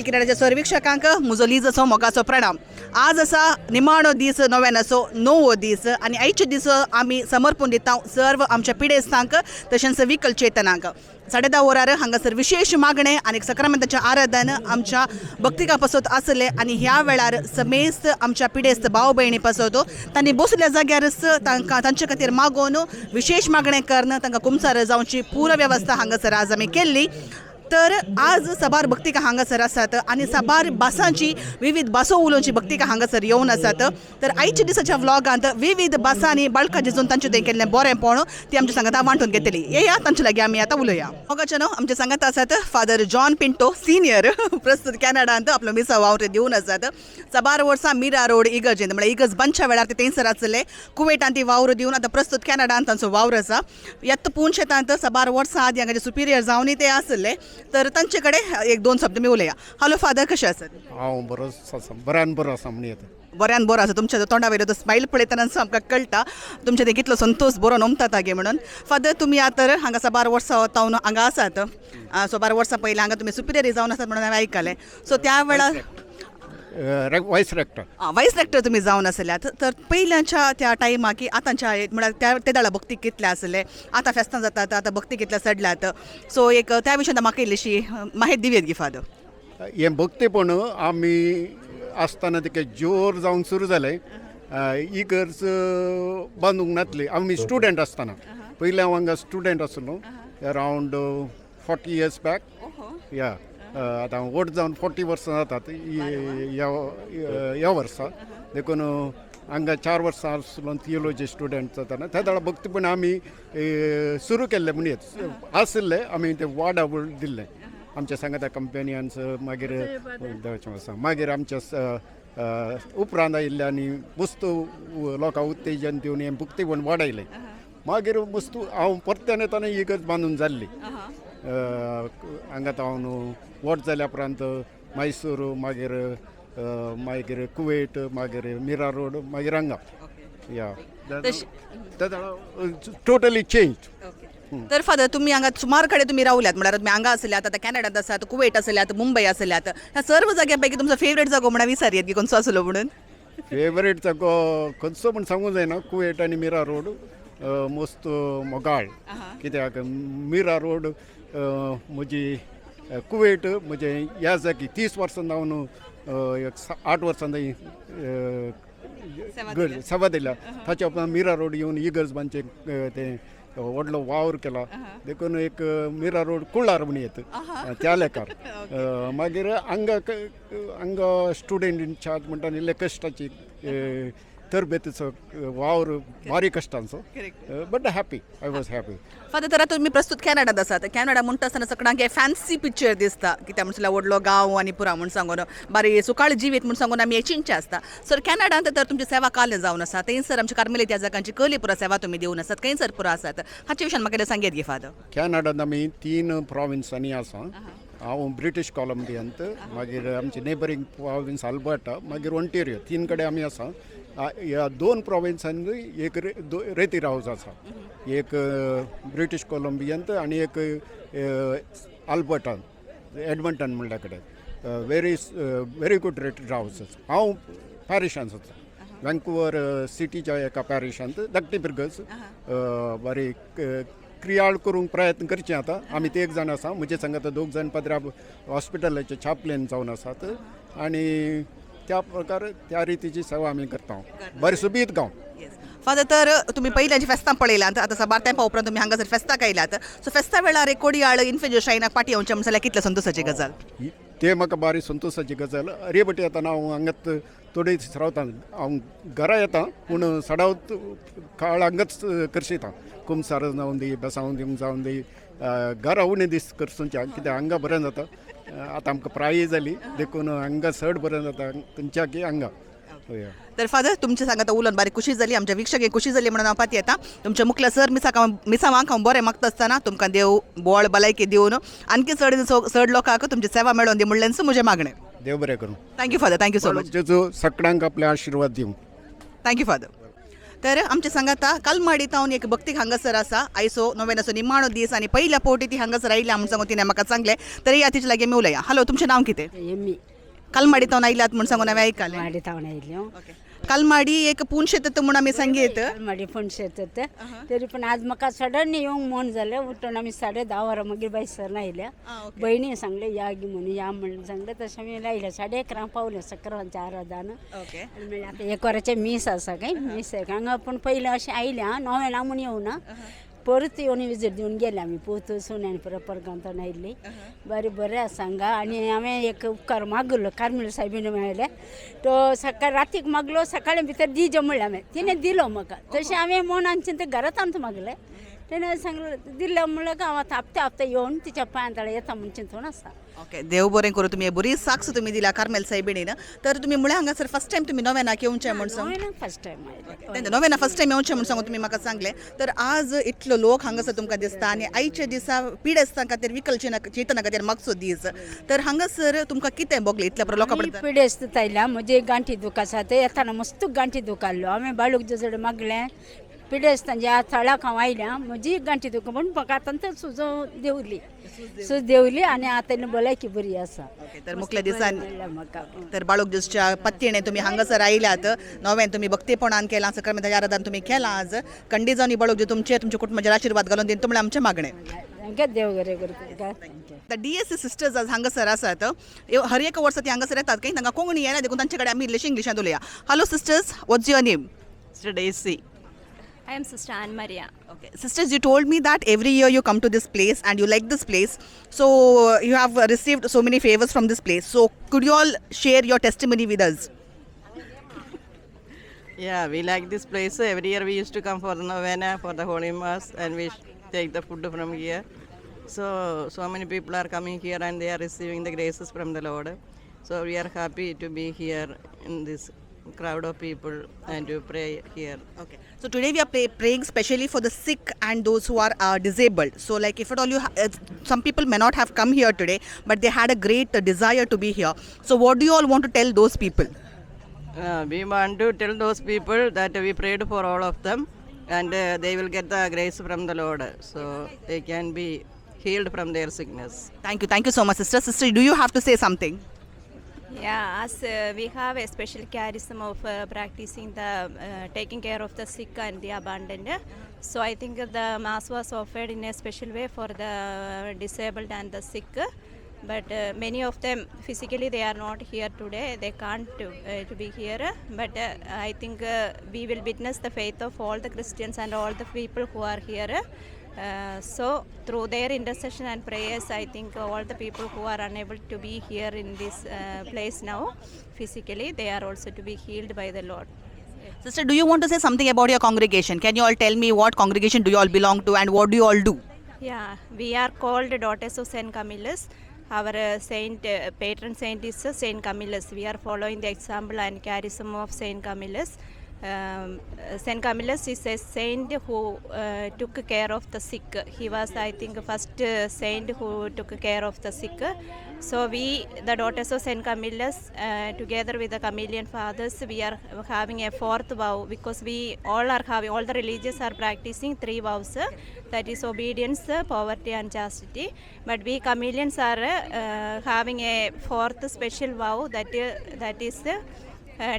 Gospel किराणाच्या सर्विक्षकांक म्हजो लिजाचो मोगाचो प्रणाम. आज आसा निमाणो दीस नव्यानाचो णवो दीस आनी आयचे दीस आमी समर्पून दिता सर्व आमच्या पिडेस्तांक तशेंच विकल चेतनांक. 10:30 वरार हांगासर विशेश मागणें आनी सक्रामेंताचें आराधन आमच्या भक्तिका पासत आसलें आनी ह्या वेळार समेस्त आमच्या पिडेस्त भाव भयणी पासत तांणी बसल्या जाग्यारच तांकां तांचे खातीर मागोवन विशेश मागणें करून तांकां कुमसार जावची पूर वेवस्था हांगासर आज आमी केल्ली. तर आज साबार भक्तिका हांगासर आसात आनी साबार भासांची विविध भासो उलोवची भक्तिका हांगासर येवन आसात. तर आयच्या दिसाच्या व्लॉगांत विविध भासांनी बाळका जेजून तांचे तें केल्लें बरेंपण ती आमच्या सांगाता वांटून घेतली. येया तांचे लागीं आमी आतां उलोवया. मोगाचे न्हू आमच्या सांगाता आसात फादर जॉन पिंटो सिनियर, प्रस्तुत कॅनडांत आपलो मिसा वावर दिवन आसात. साबार वर्सां मिरा रोड इगर्जेंत म्हळ्यार इगर्ज बांदच्या वेळार ते थंयसर आसले. कुवेटांत ती वावर दिवन आतां प्रस्तुत कॅनडांत तांचो वावर आसा. येत्त पूण शेतांत साबार वर्सां आदी हांगाचे सुपिरियर जावनूय ते आसले. तर तांचे कडेन एक दोन शब्द मी उलया. हॅलो फादर, कशें आसात? हांव बरो आसा, बऱ्यान बरो आसा म्हण येता. बऱ्यान बरो आसा. तुमच्या तोंडा वयलो तो स्मायल पळयतनाच आमकां कळटा तुमच्या ते कितलो संतोश बरो नमता गे म्हणून. फादर, तुमी आतां तर हांगा साबार वर्सां तावन हांगा आसात. साबार वर्सां पयलीं हांगा तुमी सुपिरियर जावन आसात म्हणून हांवें आयकलें. सो त्या वेळार वायस रेक्टर. वायस रेक्टर तुमी जावन आसल्यात. तर पयल्याच्या त्या टायमाक की आतांच्या म्हळ्यार त्या ते वेळार भक्ती कितले आसले, आतां फेस्तां जातात, आतां भक्ती कितल्या चडल्यात, सो एक त्या विशयांत म्हाका इल्लीशी माहिती दिवयेत गी फादर? हें भक्तीपण आमी आसतना तिका जोर जावंक सुरू जालें. इगर्ज बांदूंक नासली आमी स्टुडंट आसतना. पयलीं हांव हांगा स्टुडंट आसलो अरावंड 40 इयर्स बॅक. या, आतां व्हड जावन 40 वर्सां जातात ह्या ह्या वर्सा. देखून हांगा 4 वर्सां आसलो थियोलॉजी स्टुडंट जाताना. त्या वेळार भक्तीपण आमी सुरू केल्लें म्हण येत आशिल्लें. आमी ते वाडा दिल्लें आमच्या सांगाता कंपेनियन्स, मागीर देवाचें आसा, मागीर आमच्या उपरांत आयिल्ले आनी वस्तू लोकांक उत्तेजन दिवन हें भक्तीपण वाडयलें. मागीर वस्तू हांव परत्यान येताना इगर्ज बांदून जाल्ली. हांगा हांव व्हड जाल्या उपरांत मैसूर, मागीर मागीर कुवेट, मागीर मिरा रोड, मागीर हांगा. या, टोटली चेंज. तर फादर, तुमी हांगा सुमार कडेन तुमी रावल्यात, म्हळ्यार तुमी हांगा आसल्यात, आतां कॅनडांत आसात, कुवेट आसल्यात, मुंबय आसल्यात. ह्या सर्व जाग्यां पैकी तुमचो फेवरेट जागो म्हणून विचारयेत की खंयचो आसलो म्हणून? फेवरेट जागो खंयचो म्हण सांगूंक जायना. कुवेट आनी मिरा रोड मस्त मोगाळ. कित्याक मिरा रोड म्हजी, कुवेट म्हजें ह्या जागी 30 वर्सां जावन एक 8 वर्सां सेवा दिल्या. ताच्या उपरांत मिरा रोड येवन इगर्ज बांदचें तें व्हडलो वावर केला. देखून एक मिरा रोड कुळार म्हण येत त्या लेखार. मागीर हांगा हांगा स्टुडंट इनचार्ज म्हणटा इल्ले कश्टाची तरबेतीचो वावर बारीक कश्टांचो, but happy, I was happy. Father, तर आतां तुमी प्रस्तुत कॅनडांत आसात. कॅनडा म्हणटा आसतना सगळ्यांक फॅन्सी पिक्चर दिसता. कित्याक म्हणल्यार व्हडलो गांव आनी पुरा म्हूण सांगून बारी सुकाळ जिवीत म्हूण सांगून आमी चिंतचें आसता. सर, कॅनडांत तर तुमची सेवा काल जावन आसा. थंयसर आमच्या कार्मेलीत याजकांची कली पुरा सेवा तुमी दिवन आसात. खंयसर पुरा आसात हाचे विशयान म्हाका सांगेत गे फादर? कॅनडांत आमी तीन प्रोविन्सांनी आसा. हांव ब्रिटीश कोलंबियांत, मागीर आमचे नेबरींग प्रोविन्स अल्बर्टा, मागीर ओंटेरियो, तीन कडेन आमी आसा. ह्या दोन प्रोविन्सांनी एक रेतीर हावज आसा, एक ब्रिटीश कोलंबियांत आनी एक अल्बर्टान, एडमंटन म्हणल्या कडेन. व्हेरी व्हेरी गुड रेतीर हावज. हांव पॅरिशांत आसा, वँकुवर सिटीच्या एका पॅरिशांत, धाकटी पिरगज. बरी क्रियाळ करूंक प्रयत्न करचे. आतां आमी ते एक जाण आसा म्हजे सांगाता, दोग जाण पाद्रा हॉस्पिटलाचे छापलेन जावन आसात आनी त्या प्रकार त्या रितीची सेवा आमी करता. बरें सोबीत गांव. फादर, तर तुमी पयल्यांची फेस्तां पळयल्यात. आतां साबार तेंपा उपरांत तुमी हांगासर फेस्ताक आयल्यात. सो फेस्ता वेळार एक कोडियाळ इन्फेंट श्रायनाक पाटी येवचें म्हण जाल्यार कितल्या संतोसाची गजाल? ते म्हाका बारी संतोशाची गजाल. अरे बटी येताना हांव हांगात थोडे दीस रावता. हांव घरा येता पूण सडावत काळ हांगाच करशिता. कुमसार जावन दी, बेसांव दिवंक जावन दी, घरा उणे दीस करसुच्या. कित्याक हांगा बरें जाता. आतां आमकां प्राय जाली देखून हांगा चड बरें जाता तुमच्या की हांगा. हय. तर फादर, तुमच्या सांगाता उलोवन बारीक खुशी जाली, आमच्या वीक्षक खुशी जाली म्हणून हांव पातयेता. तुमच्या मुखल्या सर मिसाक मिसावांक हांव बरें मागता आसतना तुमकां देव बोळ भलायकी दिवन आणखी चड चड लोकांक तुमची सेवा मेळोवन दी म्हणल्यानच म्हजें मागणें. देव बरें करूं. Thank you father, thank you so much. जेजू सगळ्यांक आपले आशिर्वाद दिवं. Thank you father. तर आमच्या सांगाता कलमाडी तावन एक भक्तीक हांगासर आसा. आयसो नोवेनाचो निमाणो दीस आनी पयल्या फावटी ती हांगासर आयल्या म्हूण सांगून तिणें म्हाका सांगलें. तर या तिच्या लागीं आमी उलया. हॅलो, तुमचें नांव कितें? एम्मी. कलमाडी तावन आयल्यात म्हूण सांगून हांवें आयकलें. माडी तावन आयिल्ली. ओके, कलमाडी एक पुनशेत म्हूण आमी सांगीत. माडी पणशेत तरी पण आज म्हाका सडन येवंक मन जालें. उठून आमी 10:30 वरां मागीर बायसर आयल्या. भयणी सांगलें या गी म्हणून, या म्हणून सांगलें, तशें आमी आयल्या. 11:30 पावलें सकरांच्या आरादान. आनी म्हणलें आतां एक वराचें मीस आसा काय, मीस हांगा. पूण पयलें अशें आयलें आं, नोवेना म्हूण येवना, परत येवन विजीट दिवन गेले आमी. पोत सून आनी परत परगांतान आयिल्ली. बरें बरें आसा हांगा. आनी हांवें एक उपकार मागलो कार्मेल सायबीन मेळ्ळें तो सकाळ रातीक मागलो, सकाळी भितर दिजे म्हणलें हांवें, तिणें दिलो म्हाका. तशें हांवें मनान चिंता घरांत आमचें मागलें, तेणें सांगलें दिलें म्हणल्यार हांव आतां हप्ते हप्ते येवन तिच्या पांयां तळा येता म्हूण चिंतून आसा. ओके, देव बरें करूं. तुमी बरी साक्ष तुमी दिल्या कार्मेल सायबिणीन. तर तुमी म्हळ्यार हांगासर फर्स्ट टायम तुमी नोवेनाक येवचें म्हूण सांग. हांवें फर्स्ट टायम आयलें. नोवेना फर्स्ट टायम येवचें म्हूण सांगून तुमी म्हाका सांगलें. तर आज इतलो लोक हांगासर तुमकां दिसता आनी आयच्या दिसा पिडेस्तां खातीर, विकल चेतना खातीर मागचो दीस. तर हांगासर तुमकां कितें भोगलें इतल्या बरो लोकां आमी पडटा? पिडेस्त आयल्या, म्हजे गांठी दुख आसा, ते येताना मस्त गांठी दुखाल्लो. हांवें बाळूक जेजडे मागलें, पिडेस्तांच्या थळाक हांव आयल्या, म्हजी गांठी दुख म्हूण म्हाका आतां ते सुजो देंवली, सूज देंवली आनी आतां भलायकी बरी आसा. ओके, तर मुखल्या दिसान मेळ्ळें म्हाका. तर बाळूक दिसच्या पत्तीणे तुमी हांगासर आयल्यात, नोवेन तुमी भक्तीपणान केलां, सकरमेंताच्या आराधन तुमी केलां. आज कंडी जावन बाळूक जे तुमचे तुमच्या कुटुंबाचेर आशिर्वाद घालून दिन तुमळे आमचें मागणें. तांकां देव बरें करता. Thank you. The D S C sisters आज हांगासर आसात. हर एका वर्सा ती हांगासर येतात. काही तांकां कोंकणी येना देखून तांचे कडेन आमी इल्लेशे इंग्लिशांत उलया. Hello sisters, what's your name? Sister Daisy. I am Sister Anne Maria. Okay. Sisters, you told me that every year you come to this place and you like this place. So you have received so many favors from this place. So could you all share your testimony with us? Yeah, we like this place. Every year we used to come for the novena, for the Holy Mass, and we take the food from here. So many people are coming here and they are receiving the graces from the Lord. So we are happy to be here in this crowd of people and to pray here. Okay. So today we are praying specially for the sick and those who are disabled. So like if at all you, some people may not have come here today, but they had a great desire to be here. So what do you all want to tell those people? We want to tell those people that we prayed for all of them and they will get the grace from the Lord. So they can be healed from their sickness. Thank you. Thank you so much, sister. Sister, do you have to say something? Yeah, as we have a special charism of practicing the taking care of the sick and the abandoned. So I think the Mass was offered in a special way for the disabled and the sick. But many of them physically they are not here today. They can't to be here. But I think we will witness the faith of all the Christians and all the people who are here. So through their intercession and prayers, I think all the people who are unable to be here in this place now, physically, they are also to be healed by the Lord. Sister, do you want to say something about your congregation? Can you all tell me what congregation do you all belong to and what do you all do? Yeah, we are called Daughters of Saint Camillus. Our patron saint is Saint Camillus. We are following the example and charism of Saint Camillus. Saint Camillus is a saint who took care of the sick. He was, I think, first saint who took care of the sick. So we, the Daughters of Saint Camillus, together with the Camillian Fathers, we are having a fourth vow, because we all are having, all the religious are practicing three vows, that is obedience, poverty and chastity. But we Camillians are having a fourth special vow, that is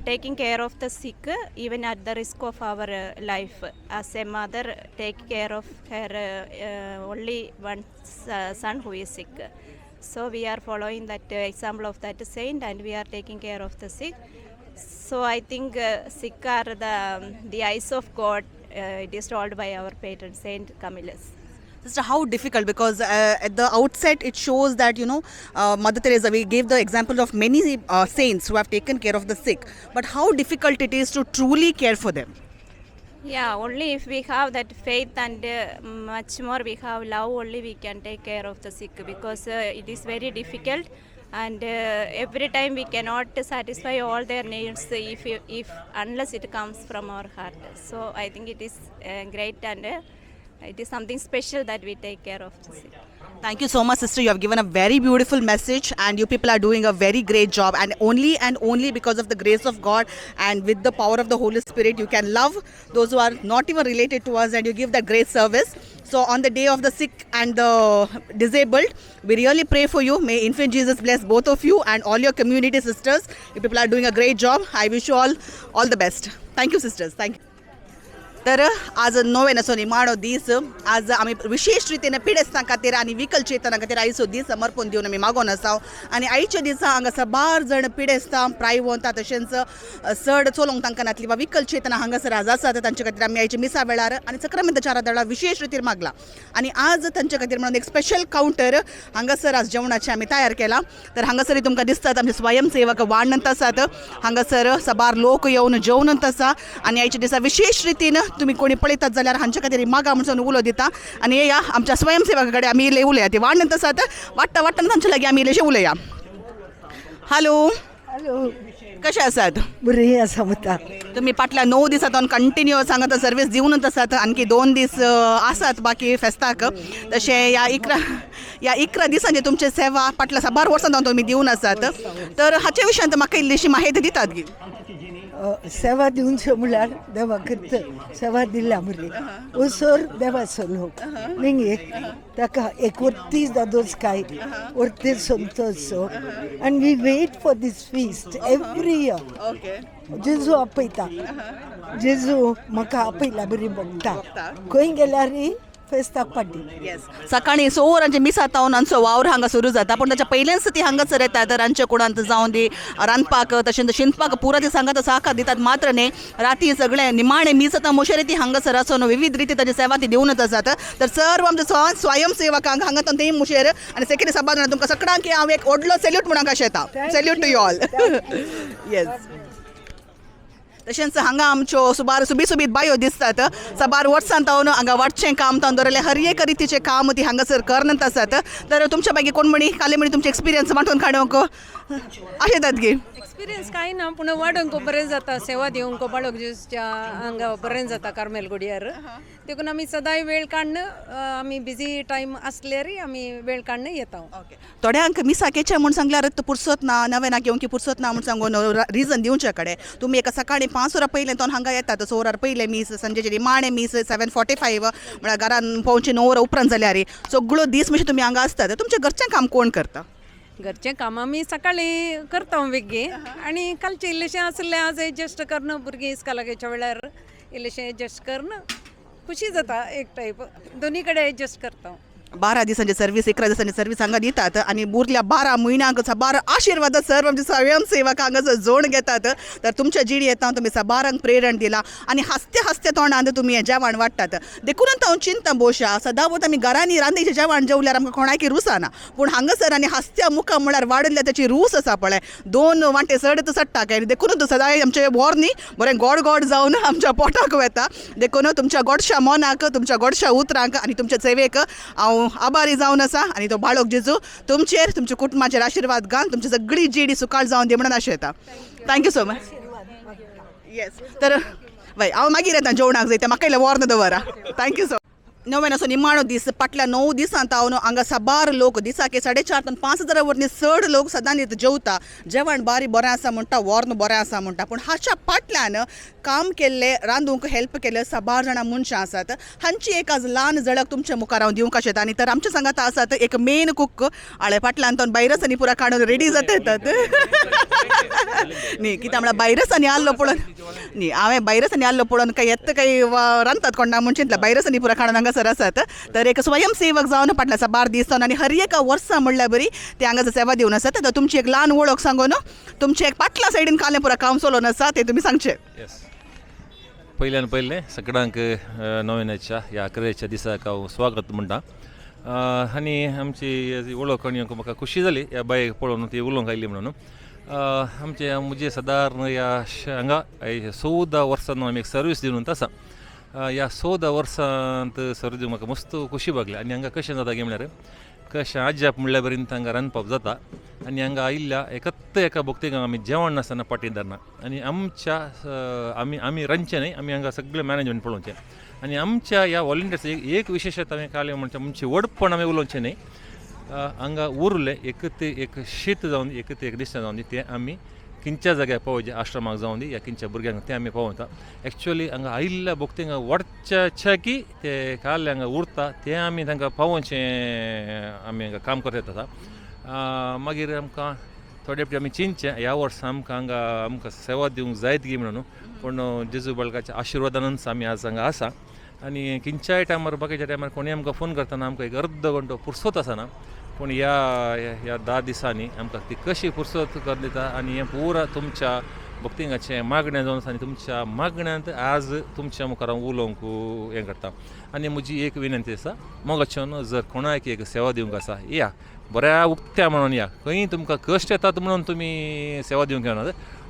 taking care of the sick, even at the risk of our life. As a mother take care of her only one son who is sick. So we are following that example of that saint, and we are taking care of the sick. So I think sick are the eyes of God. It is told by our patron Saint Camillus. Sister, how difficult? Because at the outset, it shows that, Mother Teresa, we gave the example of many saints who have taken care of the sick. But how difficult it is to truly care for them? Yeah, only if we have that faith and much more we have love, only we can take care of the sick, because it is very difficult, and every time we cannot satisfy all their needs if unless it comes from our heart. So I think it is great and It is something special that we take care of the sick. Thank you so much, sister. You have given a very beautiful message, and you people are doing a very great job. And only because of the grace of God and with the power of the Holy Spirit, you can love those who are not even related to us, and you give that great service. So, on the day of the sick and the disabled, we really pray for you. May Infant Jesus bless both of you and all your community sisters. You people are doing a great job. I wish you all the best. Thank you, sisters. Thank you. तर आज नोवेनाचो निमाणो दीस. आज आमी विशेश रितीन पिडेस्तां खातीर आनी विकल चेतना खातीर आयचो दीस समर्पण दिवन आमी मागोन आसा. आनी आयच्या दिसा हांगा साबार जण पिडेस्तां, प्रायवंतां, तशेंच चड चलोवंक तांकां नातली वा विकल चेतना हांगासर आज आसात, तांचे खातीर आमी आयच्या मिसा वेळार आनी सक्रामेंताच्या आराधना विशेश रितीन मागला. आनी आज तांचे खातीर म्हणून एक स्पेशल कावंटर हांगासर आज जेवणाचें आमी तयार केलां. तर हांगासर तुमकां दिसतात आमचे स्वयंसेवक वाडनंत आसात. हांगासर साबार लोक येवन जेवनंत आसा. आनी आयच्या दिसा विशेश रितीन तुमी कोणी पळयतात जाल्यार हांचे खातीर मागा म्हणून उलो दिता. आनी येया आमच्या स्वयंसेवका कडेन आमी इल्ले उलया. ती वाडनंत आसात, वाडटा वाडटा तांच्या लागीं आमी इल्लेशे उलया. हॅलो. हॅलो. कशे आसात? बरी आसा म्हणटा. तुम्ही फाटल्या 9 दिसांत कंटिन्युअस हांगा सर्वीस दिवनच आसात. आणखी 2 दीस आसात बाकी फेस्ताक. तशें ह्या 11 दिसांची तुमची सेवा फाटल्या साबार वर्सां तुमी दिवन आसात, तर हाचे विशयांत म्हाका इल्लीशी माहिती दितात गी? सेवा दिवचे म्हणल्यार देवा करता सेवा दिल्या मरे. ओसर देवाचो लोक न्ही, ताका एक वर्तीस दादोस काय वर्तीस Santosh. And we wait for this feast every year. जेजू आपयता, जेजू म्हाका आपयला बरी बघता खंय गेल्यार फेस्ताक पाटी. येस, सकाळी 6 वरांचे मिसां जावन आमचो वावर हांगा सुरू जाता, पूण ताच्या पयल्याच ती हांगासर येतात. रांदच्या कुडांत जावन दी रांदपाक तशेंच शिंदपाक पुरा ती सांगात साकार दितात. मात्र न्ही, राती सगळें निमाणें मीस जाता मोशेर ती हांगासर आसून विविध रिती ताची सेवा ती दिवनच आसात. तर सर्व आमच्या स्वयंसेवकांक हांगा ते मुशेर आनी सेक्रेटरी सभा तुमकां सगळ्यांक हांव एक व्हडलो सेल्यूट म्हणूंक अशें येता. Salute to you all. Yes, तशेंच हांगा आमच्यो सुमार सुबीत सुबीत बायो दिसतात. साबार वर्सां तावन हांगा वाडचें काम तावन दवरलें, हर एक रितीचें काम ती हांगासर करनत आसात. तर तुमच्या मागीर कोण म्हणी काले म्हणी तुमचे एक्सपिरियन्स वांटून काडूंक अशें गी? एक्सपिरियन्स कांय ना, पूण वाडोवंक बरें जाता. सेवा दिवंक बाळक ज्यूसच्या हांगा बरें जाता कार्मेल गुडियार. देखून आमी सदांय वेळ काडून, आमी बिजी टायम आसल्यारय आमी वेळ काडून येता. ओके, थोड्यांक मिसाकेचें म्हूण सांगल्यार पुरसत ना, नवेनाक येवंक पुरसत ना म्हूण सांगून रिजन दिवचे कडेन. तुमी एका सकाळी 5 वरां पयलें तो हांगा येतात, 6 वरां पयलें मीस, सांजेचे निमाणें मीस 7:45, म्हळ्यार घरान 8:45 वरां उपरांत जाल्यार सगळो दीस म्हणजे तुमी हांगा आसतात. तुमचें घरचें काम कोण करता? घरचें काम आमी सकाळीं करता बेगीन आनी कालचें इल्लेशें आसलें आज एडजस्ट करून, भुरगीं इस्कॉलाक येच्या वेळार इल्लेशें एडजस्ट करून खुशी जाता. एक टायप दोनी कडेन एडजस्ट करता. 12 दिसांची सर्वीस, 11 दिसांची सर्वीस हांगा दितात आनी उरल्या 12 म्हयन्यांक साबार आशिर्वाद सर्व आमचे स्वयंसेवक हांगासर जोड घेतात. तर तुमच्या जिणी येता तुमी साबारांक प्रेरण दिला आनी हासते हासते तोंडान तुमी हें जेवण वाडटात. देखूनच हांव चिंता बोशा सदांच आमी घरांनी रांदिचें जेवण जेवल्यार आमकां कोणाकी रूस ना, पूण हांगासर आनी हासत्या मुखार म्हळ्यार वाडिल्ल्या ताची रूस आसा पळय, 2 वांटे चड चडटा काय. देखूनच सदांय आमचें वोर न्ही बरें गोड गोड जावन आमच्या पोटाक वता. देखून तुमच्या गोडशा मनाक, तुमच्या गोडशा उतरांक आनी तुमच्या सेवेक हांव आभारी जावन आसा. आनी तो बाळक जेजू तुमचेर, तुमच्या कुटुंबाचेर आशिर्वाद घाल, तुमची सगळी जिणी सुखाळ जावन दी म्हणून आशें येता. Thank you so much. Yes, तर वय हांव मागीर येता जेवणाक जाय, म्हाका इल्लें वॉर्न दवरा. Thank you so. नव्यान निमाणो दीस. फाटल्या 9 दिसां तावन हांगा साबार लोक दिसाक 4,500 ते 5,000 वरनी चड लोक सदांच जेवता. जेवण बारी बरें आसा म्हणटा, वॉर्न बरें आसा म्हणटा, पूण हाच्या फाटल्यान काम केल्ले, रांदूंक हेल्प केल्ले साबार जाणां मनशां आसात. हांची एक आज ल्हान झळक तुमच्या मुखार हांव दिवंक शकता. आनी तर आमच्या सांगाता आसात एक मेन कूक आळे फाटल्यान तो भायरच आनी पुरा काडून रेडी जाता येतात न्ही. कित्याक म्हळ्यार भायरच आनी आहलो पळोवन न्ही, हांवें भायरच आनी आहलो पळोवन काय येता काय रांदतात कोण ना म्हूण चिंतलें. भायरच आनी पुरा काडून हांगासर आसात. तर एक स्वयंसेवक जावन फाटल्या साबार दीस जावन आनी हर एका वर्सा म्हणल्यार बरी ते हांगासर सेवा दिवन आसात. तर तुमची एक ल्हान वळख सांगून तुमचें एक पाटल्या सायडीन कालें पुरा काम चलोवन आसा तें तुमी सांगचें. येस, पयल्यान पयलें सगळ्यांक नव्याच्या ह्या 11व्या दिसाक हांव स्वागत म्हणटा. आनी आमची वळख आनी म्हाका खुशी जाली ह्या बायक पळोवन, ती उलोवंक आयली म्हणून. आमचे म्हजे सादारण ह्या हांगा 14 वर्सां आमी एक सर्वीस दिवन आसा. ह्या 14 वर्सांत सर्वीस दिवंक म्हाका मस्त खुशी भागली. आनी हांगा कशें जाता गे म्हळ्यार कशें अजाप म्हणल्या बरीन हांगा रांदपाप जाता आनी हांगा आयिल्ल्या एकत्त एका भक्तीक आमी जेवण नासतना फाटीं धरना आनी आमच्या आमी आमी रांदचें न्हय, आमी हांगा सगळें मॅनेजमेंट पळोवचें. आनी आमच्या ह्या वॉलंटियर्स एक विशेशता आमी काडली म्हणजे आमची व्हडपण आमी उलोवचें न्हय, हांगा उरलें एक ते एक शीत जावन दी, एक ते एक दिसता जावन दी, तें आमी खंयच्या जाग्यार पावोवचें, आश्रमाक जावन दी या खंयच्या भुरग्यांक तें आमी पावयता. एक्चुअली हांगा आयिल्ल्या भक्तींक वडच्या की ते काल हांगा उरता तें आमी तांकां पावोवचें आमी हांगा काम करता आसा. मागीर आमकां थोडे फावटी आमी चिंतचें ह्या वर्सा आमकां हांगा आमकां सेवा दिवंक जायत गी म्हणून, पूण जेजू बाळकाच्या आशिर्वादानूच आमी आज हांगा आसा. आनी खंयच्याय टायमार बाकीच्या टायमार कोणूय आमकां फोन करतना आमकां एक अर्द घंटो पुरसोत आसना, पूण ह्या ह्या 10 दिसांनी आमकां ती कशी पुरसत करून दिता आनी हें पुरा तुमच्या भक्तिंगाचें मागणें जावन आसा आनी तुमच्या मागण्यांत आज तुमच्या मुखार हांव उलोवंक हें करता. आनी म्हजी एक विनंती आसा, मोगाच्यान जर कोणाक एक सेवा दिवंक आसा या बऱ्या उक्त्या म्हणून या, खंय तुमकां कश्ट येतात म्हणून तुमी सेवा दिवंक येना,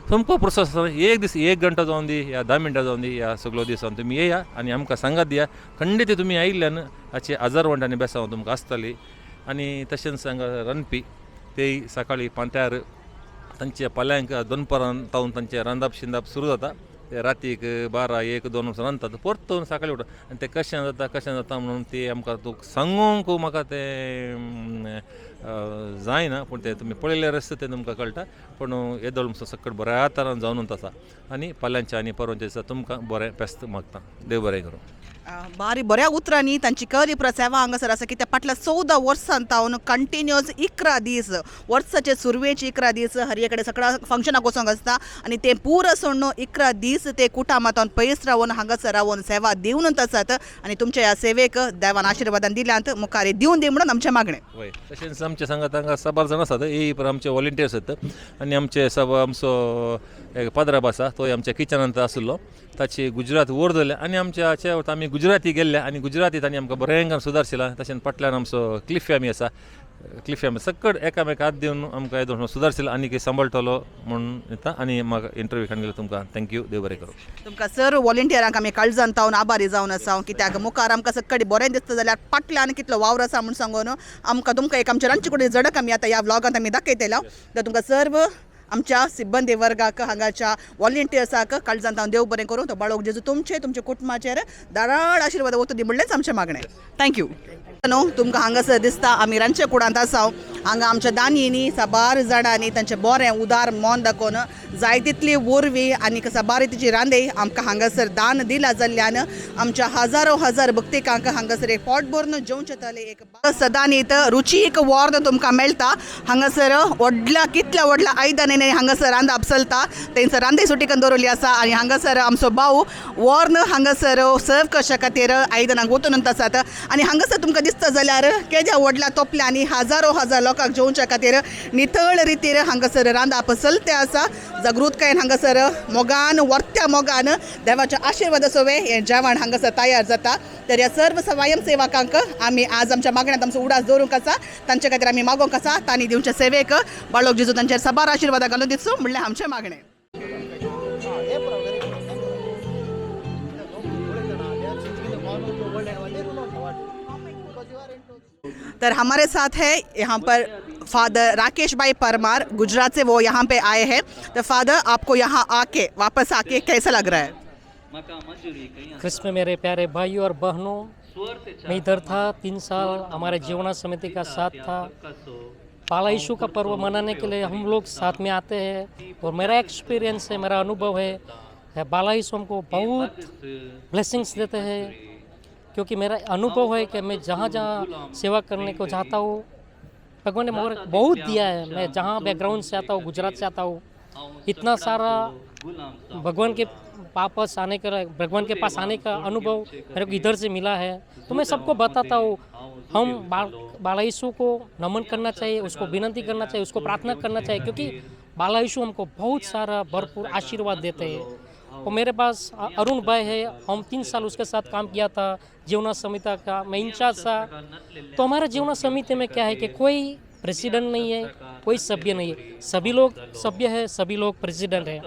तुमकां पुरसो आसतना एक दीस एक घंटो जावन दी या 10 मिनटां जावन दी या सगळो दीस जावन तुमी येया आनी आमकां सांगात दिया. खंडीत तुमी आयिल्ल्यान हाचे हजार वंटांनी बेसांव तुमकां आसतली. आनी तशेंच हांगा रांदपी तेय सकाळीं पांत्यार तांचे पाल्यांक दनपारान तावन तांचें रांदप शिंदप सुरू जाता, ते रातीक 12, 1, 2 वरसां रांदतात, परतून सकाळीं उठता आनी तें कशें जाता कशें जाता म्हणून ती आमकां तुका सांगूंक म्हाका तें जायना, पूण तें तुमी पळयल्यार आसता तें तुमकां कळटा. पूण येदोळ सकट बऱ्या तरान जावन आसा आनी फाल्यांच्या आनी परवाच्या दिसा तुमकां बरें फेस्त मागता. देव बरें करूं. बारी बऱ्या उतरांनी तांची करी सेवा हांगासर आसा की त्या फाटल्या 14 वर्सां तावन कंटिन्युअस 11 दीस वर्साचे सुरवेचे 11 दीस हर कडेन सगळ्या फंक्शनाक वचोंक आसता आनी ते पुरो सोडून 11 दीस ते कुटामातान पयस रावन हांगासर रावन सेवा दिवनूच आसात आनी तुमच्या ह्या सेवेक देवान आशिर्वादान दिल्यांत मुखार दिवन दी म्हणून आमचें मागणें. वय तशेंच आमचे सांगात हांगा साबार जाण आसात, हे पर आमचे वॉलंटियर्स आसात आनी आमचे सब आमचो एक पाद्राब आसा तोय आमच्या किचनांत आशिल्लो, ताची गुजरात वयर जाल्या आनी आमच्या आमी गुजराती गेल्ले आनी गुजराती तांणी आमकां बरें सुदारशिला. तशेंच फाटल्यान आमचो क्लिफी आमी आसा, क्लिफी आमी सकट एकामेक हात दिवन आमकां येदो सुदारशिला आनी सांबाळटलो म्हूण येता. आनी म्हाका इंटरव्यू खाण गेलो तुमकां thank you, देव बरें करूं. तुमकां सर वॉलंटियरांक आमी काळजान तावन आभारी जावन आसा, कित्याक मुखार आमकां सकट बरें दिसता जाल्यार फाटल्यान कितलो वावर आसा म्हूण सांगून आमकां तुमकां एक आमच्या रांदचे कुडी झडक आमी आतां ह्या व्लॉगांत आमी दाखयतले. तर तुमकां सर्व आमच्या सिब्बंदी वर्गाक हांगाच्या वॉलंटियर्साक काळजान तावन देव बरें करूं. तो बाळोक जेजू तुमचे तुमच्या कुटुंबाचेर दाराळ आशिर्वाद वतू दी म्हणलेंच आमचें मागणें. Thank you. न्हू तुमकां हांगासर दिसता आमी रांदचे कुडांत आसा, हांगा आमच्या दानयेनी साबार जाणांनी तांचें बरें उदार मन दाखोवन जाय तितली वरवीं आनी साबार तिची रांदे आमकां हांगासर दान दिला जाल्ल्यान आमच्या हजारो हजार भक्तिकांक हांगासर एक पोट भरून जेवचें जालें. एक सदांनीत रुचीक वॉर्न तुमकां मेळटा हांगासर व्हडल्या कितल्या व्हडल्या आयदनांनी हांगासर रांदप चलता, तेंचो रांदे सुटी करून दवरिल्ली आसा आनी हांगासर आमचो भाव वॉर्न हांगासर सर्व करच्या खातीर आयदनांक वतून आसात. आनी हांगासर तुमकां दिसता जाल्यार केद्या व्हडल्या तोपल्यांनी हजारो हजार लोकांक जेवच्या खातीर नितळ रितीर हांगासर रांदप चलते आसा. जागृतकायेन हांगासर मोगान वर्त्या मोगान देवाच्या आशिर्वादा सोवे हें जेवण हांगासर तयार जाता. तर ह्या सर्व स्वयंसेवकांक आमी आज आमच्या मागण्यांत आमचो उडास दवरूंक आसा, तांचे खातीर आमी मागोवंक आसा, तांणी दिवच्या सेवेक बाळोक जेजू तांचेर साबार आशिर्वादां घालून दिसूं म्हणल्यार आमचें मागणें. तर हमारे साथ है यहाँ पर फादर राकेश भाई परमार, गुजरात से वो यहाँ पे आए हैं. तो फादर, आपको यहाँ आके वापस आके कैसा लग रहा है? कृष्ण में मेरे प्यारे भाइयों और बहनों, मैं इधर था 3 साल, हमारे जीवना समिति का साथ था. पाला यीशु का पर्व मनाने के लिए हम लोग साथ में आते हैं और मेरा एक्सपीरियंस है, मेरा अनुभव है, बाला यीशु हमको बहुत ब्लेसिंग्स देते हैं, क्योंकि मेरा अनुभव है कि मैं जहाँ जहाँ सेवा करने को जाता हूँ भगवान ने मोर बहुत दिया है. मैं जहाँ बैकग्राउंड से आता हूँ, गुजरात से आता हूँ, इतना सारा भगवान के वापस आने का, भगवान के पास आने का अनुभव मेरे को इधर से मिला है. तो मैं सबको बताता हूँ, हम बाला यीशु को नमन करना चाहिए, उसको विनती करना चाहिए, उसको प्रार्थना करना चाहिए, क्योंकि बाला यीशु हमको बहुत सारा भरपूर आशीर्वाद देते हैं. और मेरे पास अरुण भाई है, हम 3 साल उसके साथ काम किया था जीवना समिति का, मैं इंचार्ज था. तो हमारा जीवना समिति में क्या है कि कोई प्रेसिडेंट नहीं है, कोई सभ्य नहीं है, सभी लोग सभ्य है, सभी लोग प्रेसिडेंट हैं.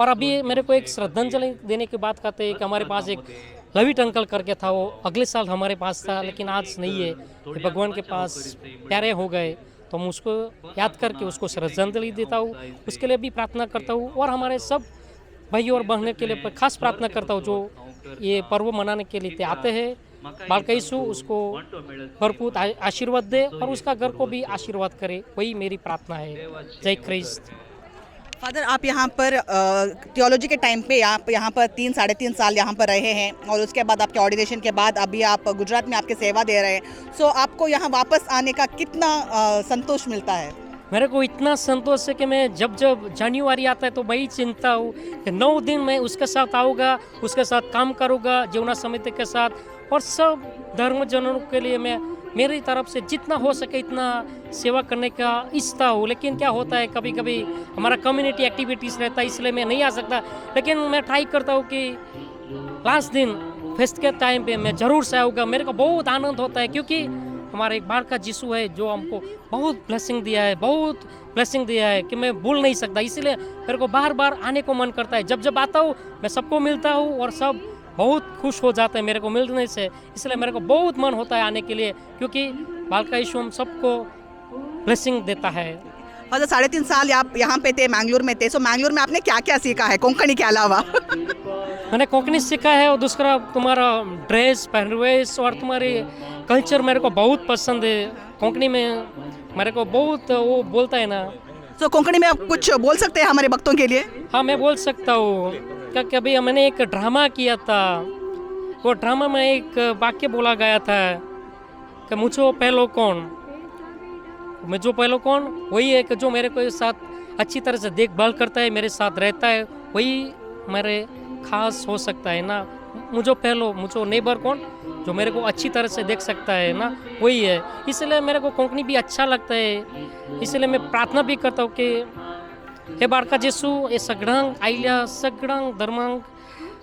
और अभी मेरे को एक श्रद्धांजलि देने की बात करते हैं कि हमारे पास एक लविट अंकल करके था, वो अगले साल हमारे पास था लेकिन आज नहीं है। ये भगवान के पास प्यारे हो गए, तो हम उसको याद करके उसको श्रद्धांजलि देता हूँ, उसके लिए भी प्रार्थना करता हूँ और हमारे सब भाइयों और बहनों के लिए खास प्रार्थना करता हूँ जो ये पर्व मनाने के लिए आते हैं। बालका यीशु उसको भरपूर आशीर्वाद दे और उसका घर को भी आशीर्वाद करे, वही मेरी प्रार्थना है। जय क्रिस्त। फादर, आप यहाँ पर थियोलॉजी के टाइम पे आप यहाँ पर 3-3.5 साल यहाँ पर रहे हैं और उसके बाद आपके ऑर्डिनेशन के बाद अभी आप गुजरात में आपके सेवा दे रहे हैं, सो आपको यहाँ वापस आने का कितना संतोष मिलता है? मेरे को इतना संतोष है कि मैं जब जब जनवरी आता है तो वही चिंता हूँ कि 9 दिन मैं उसके साथ आऊँगा, उसके साथ काम करूँगा, जीवना समिति के साथ और सब धर्मजनों के लिए मैं मेरी तरफ से जितना हो सके इतना सेवा करने का इच्छा हूँ। लेकिन क्या होता है, कभी कभी हमारा कम्युनिटी एक्टिविटीज़ रहता है, इसलिए मैं नहीं आ सकता। लेकिन मैं ट्राई करता हूँ कि लास्ट दिन फेस्ट के टाइम पे मैं ज़रूर से आऊँगा। मेरे को बहुत आनंद होता है क्योंकि हमारे एक बार का यीशु है जो हमको बहुत ब्लेसिंग दिया है, बहुत ब्लेसिंग दिया है कि मैं भूल नहीं सकता। इसलिए मेरे को बार बार आने को मन करता है। जब जब आता हूँ मैं सबको मिलता हूँ और सब बहुत खुश हो जाते हैं मेरे को मिलने से। इसलिए मेरे को बहुत मन होता है आने के लिए क्योंकि बालका यीशु हम सबको ब्लेसिंग देता है। और 3.5 साल आप यहाँ पे थे, मैंगलोर में थे, सो मैंगलोर में आपने क्या क्या सीखा है कोंकणी के अलावा? मैंने कोंकणी सीखा है और दूसरा तुम्हारा ड्रेस पहनवेश और तुम्हारी कल्चर मेरे को बहुत पसंद है। कोंकणी में मेरे को बहुत वो बोलता है ना। तो कोंकणी में आप कुछ बोल सकते हैं हमारे भक्तों के लिए? हाँ, मैं बोल सकता हूँ। क्या कभी मैंने एक ड्रामा किया था, वो ड्रामा में एक वाक्य बोला गया था कि मुझो पहलो कौन, मुझो पहलो कौन, वही है कि जो मेरे को साथ अच्छी तरह से देखभाल करता है, मेरे साथ रहता है, वही मेरे खास हो सकता है ना। मुझो पहलो, मुझो नेबर कौन, जो मेरे को अच्छी तरह से देख सकता है ना, वही है। इसलिए मेरे को कोंकणी भी अच्छा लगता है। इसलिए मैं प्रार्थना भी करता हूँ कि हे बारका जेसू हे सगळ्यांक आयल्या सगळ्यांक धर्मांक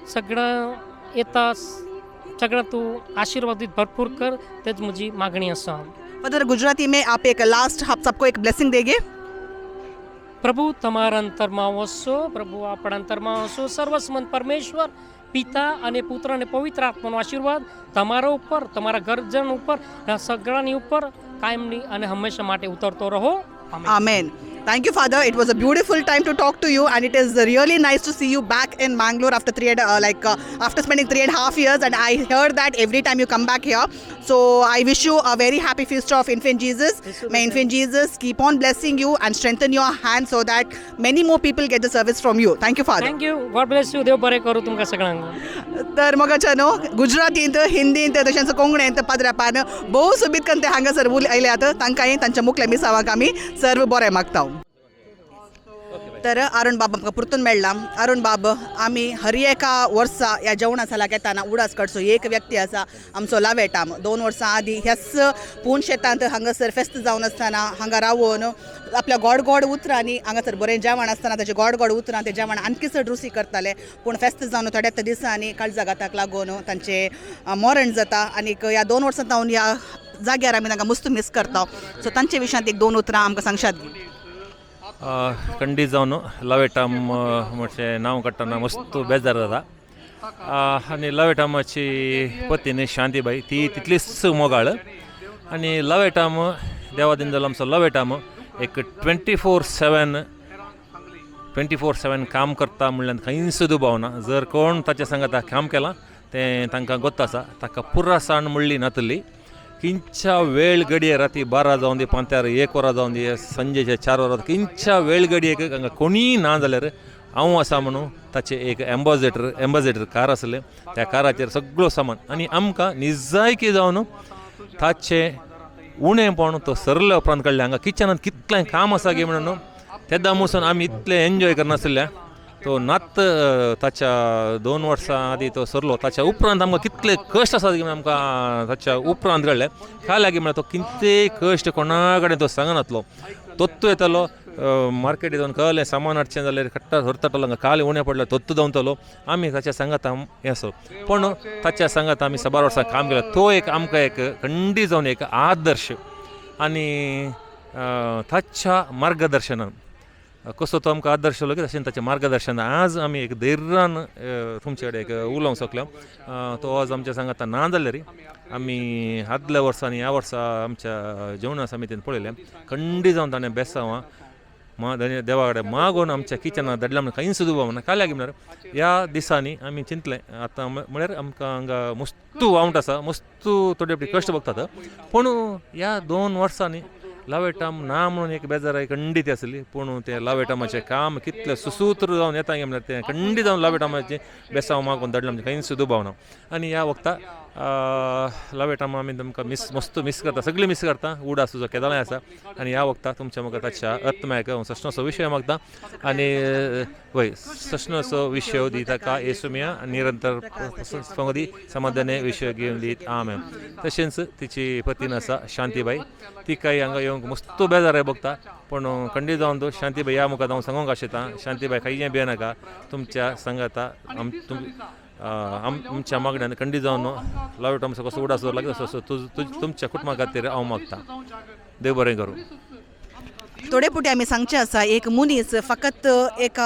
सगळ्यां येता सगळ्यां तूं आशिर्वादीत भरपूर कर, तेच म्हजी मागणी आसा। फादर, गुजराती में आप एक लास्ट आप सबको एक ब्लेसिंग देंगे? પ્રભુ તમારા અંતરમાં વસો, પ્રભુ આપણા અંતરમાં વસો। સર્વસમંત પરમેશ્વર પિતા અને પુત્ર અને પવિત્ર આત્માનો આશીર્વાદ તમારા ઉપર, તમારા ઘરજન ઉપર અને સગળાની ઉપર કાયમની અને હંમેશા માટે ઉતરતો રહો। Amen. Amen. Thank you, Father. It was a beautiful time to talk to you, and it is really nice to see you back in Mangalore after three and like after spending 3.5 years. And I heard that every time you come back here. So I wish you a very happy feast of Infant Jesus. May Infant Jesus keep on blessing you and strengthen your hand so that many more people get the service from you. Thank you, Father. Thank you, God bless you. देव बरें करूं तुमकां सगळ्यांक। तर मगाच्यानो गुजरातींत, हिंदींत तशेंच कोंकणींत पाद्रापान भोव सोबीत करून ते हांगासर उलयल्यात। तांकांय तांच्या मुखल्या मिसावाक आमी सर्व बरें मागता। तर अरुण बाब आमकां परतून मेळ्ळा। अरुण बाब, आमी हर एका वर्सा ह्या जेवणा सालाक येताना उडास काडचो एक व्यक्ती आसा आमचो लावेटाम। 2 वर्सां आदीं ह्याच पूण शेतांत हांगासर फेस्त जावन आसतना हांगा रावन आपल्या गोड गोड उतरांनी हांगासर बरें जेवण आसतना ताचे गोड गोड उतरां तें जेवण आणखी चड रुची करताले। पूण फेस्त जावन थोड्याच दिसांनी काळजाघाताक लागून तांचें मरण जाता आनीक ह्या 2 वर्सां जावन ह्या जाग्यार आमी तांकां मस्त मीस करता। सो तांचे विशयांत एक 2 उतरां आमकां सांगशात? खंडीत जावन लवेटाम म्हणजे नांव काडटना मस्त बेजार जाता। आनी लवेटामाची पत्नी शांतीबाई ती तितलीच मोगाळ आनी लवेटाम देवा दिन जालो आमचो लवेटाम एक 24/7 काम करता म्हणल्यार खंयच दुबाव ना। जर कोण ताच्या सांगाता काम केलां तें तांकां गोत्त आसा। ताका पुरासाण म्हणली नातली किंच्या वेळ घडये राती 12 जावन दी, पांत्यार 1 वरां जावन दी, संजेचे 4 वरां, किंच्या वेळ घडयेक हांगा कोणीय ना जाल्यार हांव आसा म्हणून ताचें एक एम्बाजेटर कार आसलें, त्या काराचेर सगळो सामान आनी आमकां निजायकी जावन ताचें उणेंपण तो सरल्या उपरांत कळ्ळें। हांगा किचनांत कितलें काम आसा गे म्हणून तेन्ना पसून आमी इतलें एन्जॉय करनासले। तो नात ताच्या 2 वर्सां आदीं तो सरलो, ताच्या उपरांत आमकां कितले कश्ट आसात की आमकां ताच्या उपरांत कळ्ळें। काय लागीं म्हळ्यार तो कितेंय कश्ट कोणा कडेन तो सांगनातलो। तोत्तू येतालो मार्केटीक वचून कहलें सामान हाडचें जाल्यार खट्टा व्हरतालो, हांगा काल उणें पडल्यार तोत्तू धांवतलो। आमी ताच्या सांगाता हें आसलो, पूण ताच्या सांगाता आमी साबार वर्सां काम केलें। तो एक आमकां एक खंडीत जावन एक आदर्श आनी ताच्या मार्गदर्शनान कसो तो आमकां आदर्श जालो की तशें ताचें मार्गदर्शन आज आमी एक धैर्यान तुमचे कडेन एक उलोवंक शकले. तो आज आमच्या सांगाता ना जाल्यार आमी आदल्या वर्सा आनी ह्या वर्सा आमच्या जेवणा समितीन पळयलें खंडीत जावन ताणें बेसांवां मा देवा कडेन मागून आमच्या किचनाक धाडल्या म्हणून कांयच दुबाव ना. काल्याक म्हळ्यार ह्या दिसांनी आमी चिंतलें आतां म्हळ्यार आमकां हांगा मस्तू वावंट आसा, मस्तू थोडे फावटी कश्ट भोगतात, पूण ह्या 2 वर्सांनी लावेटाम ना म्हणून एक बेजाराय खंडीत आसली, पूण तें लावेटामाचें काम कितलें सुसूत्र जावन येता म्हणल्यार तें खंडीत जावन लावेटामाचें बेसांव मागून धाडलें म्हणजे कांयच दुबाव ना. आनी ह्या वखता लावेटाम आमी तुमकां मिस मस्त मिस करता, सगळीं मिस करता, उडास तुजो केदोळाय आसा. आनी ह्या वखता तुमच्या मुखार ताच्या आत्म्याक हांव सश्णोसो विशय मागता आनी वय सश्णोसो विशय दी ताका येसुमिया निरंतर संगदी समाधाने विशय घेवन दीत आमेन. तशेंच तिची पतीन आसा शांतीबाई, तिकाय हांगा येवंक मस्त बेजाराय भोगता, पूण खंडीत जावन तूं शांतीबाई ह्या मुखार हांव सांगूंक आशिता, शांतीबाई खंय भियेनाका, तुमच्या सांगाता आमच्या मागण्यान खंडीत जावन लावेटामचो कसो उडास दवरला की तसो तुमच्या कुटुंबा खातीर हांव मागता. देव बरें करूं. थोडे पुटी आमी सांगचें आसा, एक मनीस फकत एक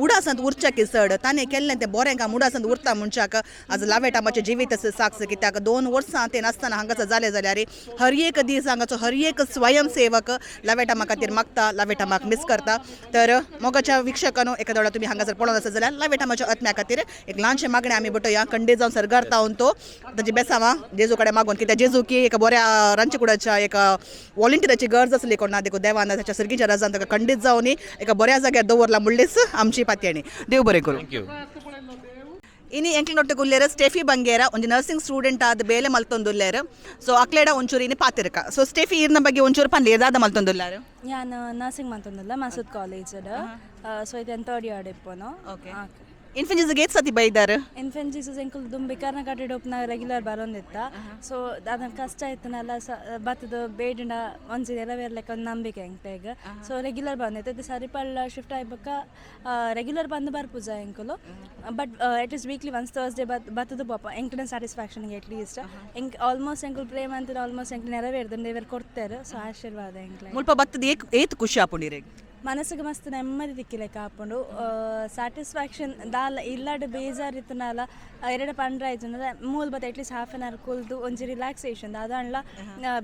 उडासांत उरच्या की चड ताणें केल्लें तें बरें काम उडासांत उरता मनशाक आज लावेटामाचें जिवीत आसा साक्ष, कित्याक 2 वर्सां तें नासतना हांगासर जालें जाल्यार हर एक दीस हांगाचो हर एक स्वयंसेवक लावेटामा खातीर मागता, लावेटामाक मिस करता. तर मोगाच्या विक्षकांनो एका वेळा तुमी हांगासर पळोवन आसा जाल्यार लावेटामाच्या आत्म्या खातीर एक ल्हानशें मागणें आमी बटोया, खंडीत जावन सरगार तावन तो ताजी बेसांवां जेजू कडेन मागून, कित्याक जेजू की एका बऱ्या रांदचे कुडाच्या एका वॉलंटियराची गरज आसली कोणा, देखून देवान ताच्या सर्गीच्या राजान ताका खंडीत जावन एका बऱ्या जाग्यार दवरला म्हणलेच आमची पातयेणी. देव बरें करूं. Thank you. ಇನಿ ಎಂಕ್ಲಿನೊಟ್ಟಿಗೆ ಉಲ್ಲೇರ ಸ್ಟೆಫಿ ಬಂಗೇರ ಒಂಜಿ ನರ್ಸಿಂಗ್ ಸ್ಟೂಡೆಂಟ್ ಆದ ಬೇಲೆ ಮಲ್ತೊಂದುಲ್ಲೇರು. ಸೊ ಅಕ್ಲೇಡ ಒಂಚೂರು ಇನಿ ಪಾತಿರ್ಕ. ಸೊ ಸ್ಟೆಫಿ ಇರ್ನ ಬಗ್ಗೆ ಒಂಚೂರು ಪನ್ಲೆ ದಾದ ಮಲ್ತೊಂದುಲ್ಲಾರು? ഞാൻ ನರ್ಸಿಂಗ್ ಮಲ್ತೊಂದುಲ್ಲ ಮಸೂದ್ ಕಾಲೇಜ್. ಸೊ ಇದನ್ನು ಥರ್ಡ್ ಇಯರ್ ಇಪ್ಪುನು. ಓಕೆ. ಇನ್ಫೆಂಟ್ ಜೀಸಸ್ಗೆ ಏತ್ ಸತಿ ಬೈದಾರು? ಇನ್ಫೆಂಟ್ ಜೀಸಸ್ ಎಂಕುಲು ದುಂಬಿ ಕರ್ನಾಟಕ ಒಪ್ಪುನ ರೆಗ್ಯುಲರ್ ಬರೋಂದಿತ್ತ. ಸೊ ಅದನ್ನ ಕಷ್ಟ ಇತ್ತನಲ್ಲ ಬತ್ತದ ಬೇಡಿನ ಒಂಜಿ ನೆರವೇರ್ಲೆಕ್ಕ ಒಂದು ನಂಬಿಕೆ ಎಂಕ್ಲೆಗ್. ಸೊ ರೆಗ್ಯುಲರ್ ಬಂದಿತ್ತು. ಇದು ಸರಿಪಳ್ಳ ಶಿಫ್ಟ್ ಆಯ್ಬಕ್ಕ ರೆಗ್ಯುಲರ್ ಬಂದು ಬರ್ಪುಜ ಎಂಕುಲು, but at least weekly once Thursday ಬತ್ತದ ಪಾಪ ಎಂಕ್ಲಿನ ಸ್ಯಾಟಿಸ್ಫ್ಯಾಕ್ಷನ್ಗೆ ಅಟ್ಲೀಸ್ಟ್ ಎಂಕ್ ಆಲ್ಮೋಸ್ಟ್ ಎಂಕುಲು ಪ್ರೇ ಮಂತಿನ ಆಲ್ಮೋಸ್ಟ್ ಎಂಕ್ಲು ನೆರವೇರ್ದು ದೇವರು ಕೊಡ್ತಾರೆ. ಸೊ ಆಶೀರ್ವಾದ ಎಂಕ್ಲೆ. ಮುಲ್ಪ ಬತ್ತದ ಏಕ್ ಏತ್ ಖುಷಿ ಆಪುಂಡಿರೆಗ್? ಮನಸ್ಸಿಗೆ ಮಸ್ತ್ ನೆಮ್ಮದಿ ತಿಕ್ಕಿಲೆಕ್ಕ ಆಪುಂಡು, ಸ್ಯಾಟಿಸ್ಫ್ಯಾಕ್ಷನ್ ದಾಲ ಇಲ್ಲಾಡ್ ಬೇಜಾರು ಇತ್ತನಲ್ಲ ಎರಡು ಪಂಡ್ರ ಆಯ್ತು ಮೂಲ ಬತ್ತ at least half an hour ಕುಲ್ದು ಒಂಜಿ ರಿಲ್ಯಾಕ್ಸೇಷನ್ ಅದಾಂಡ್ಲ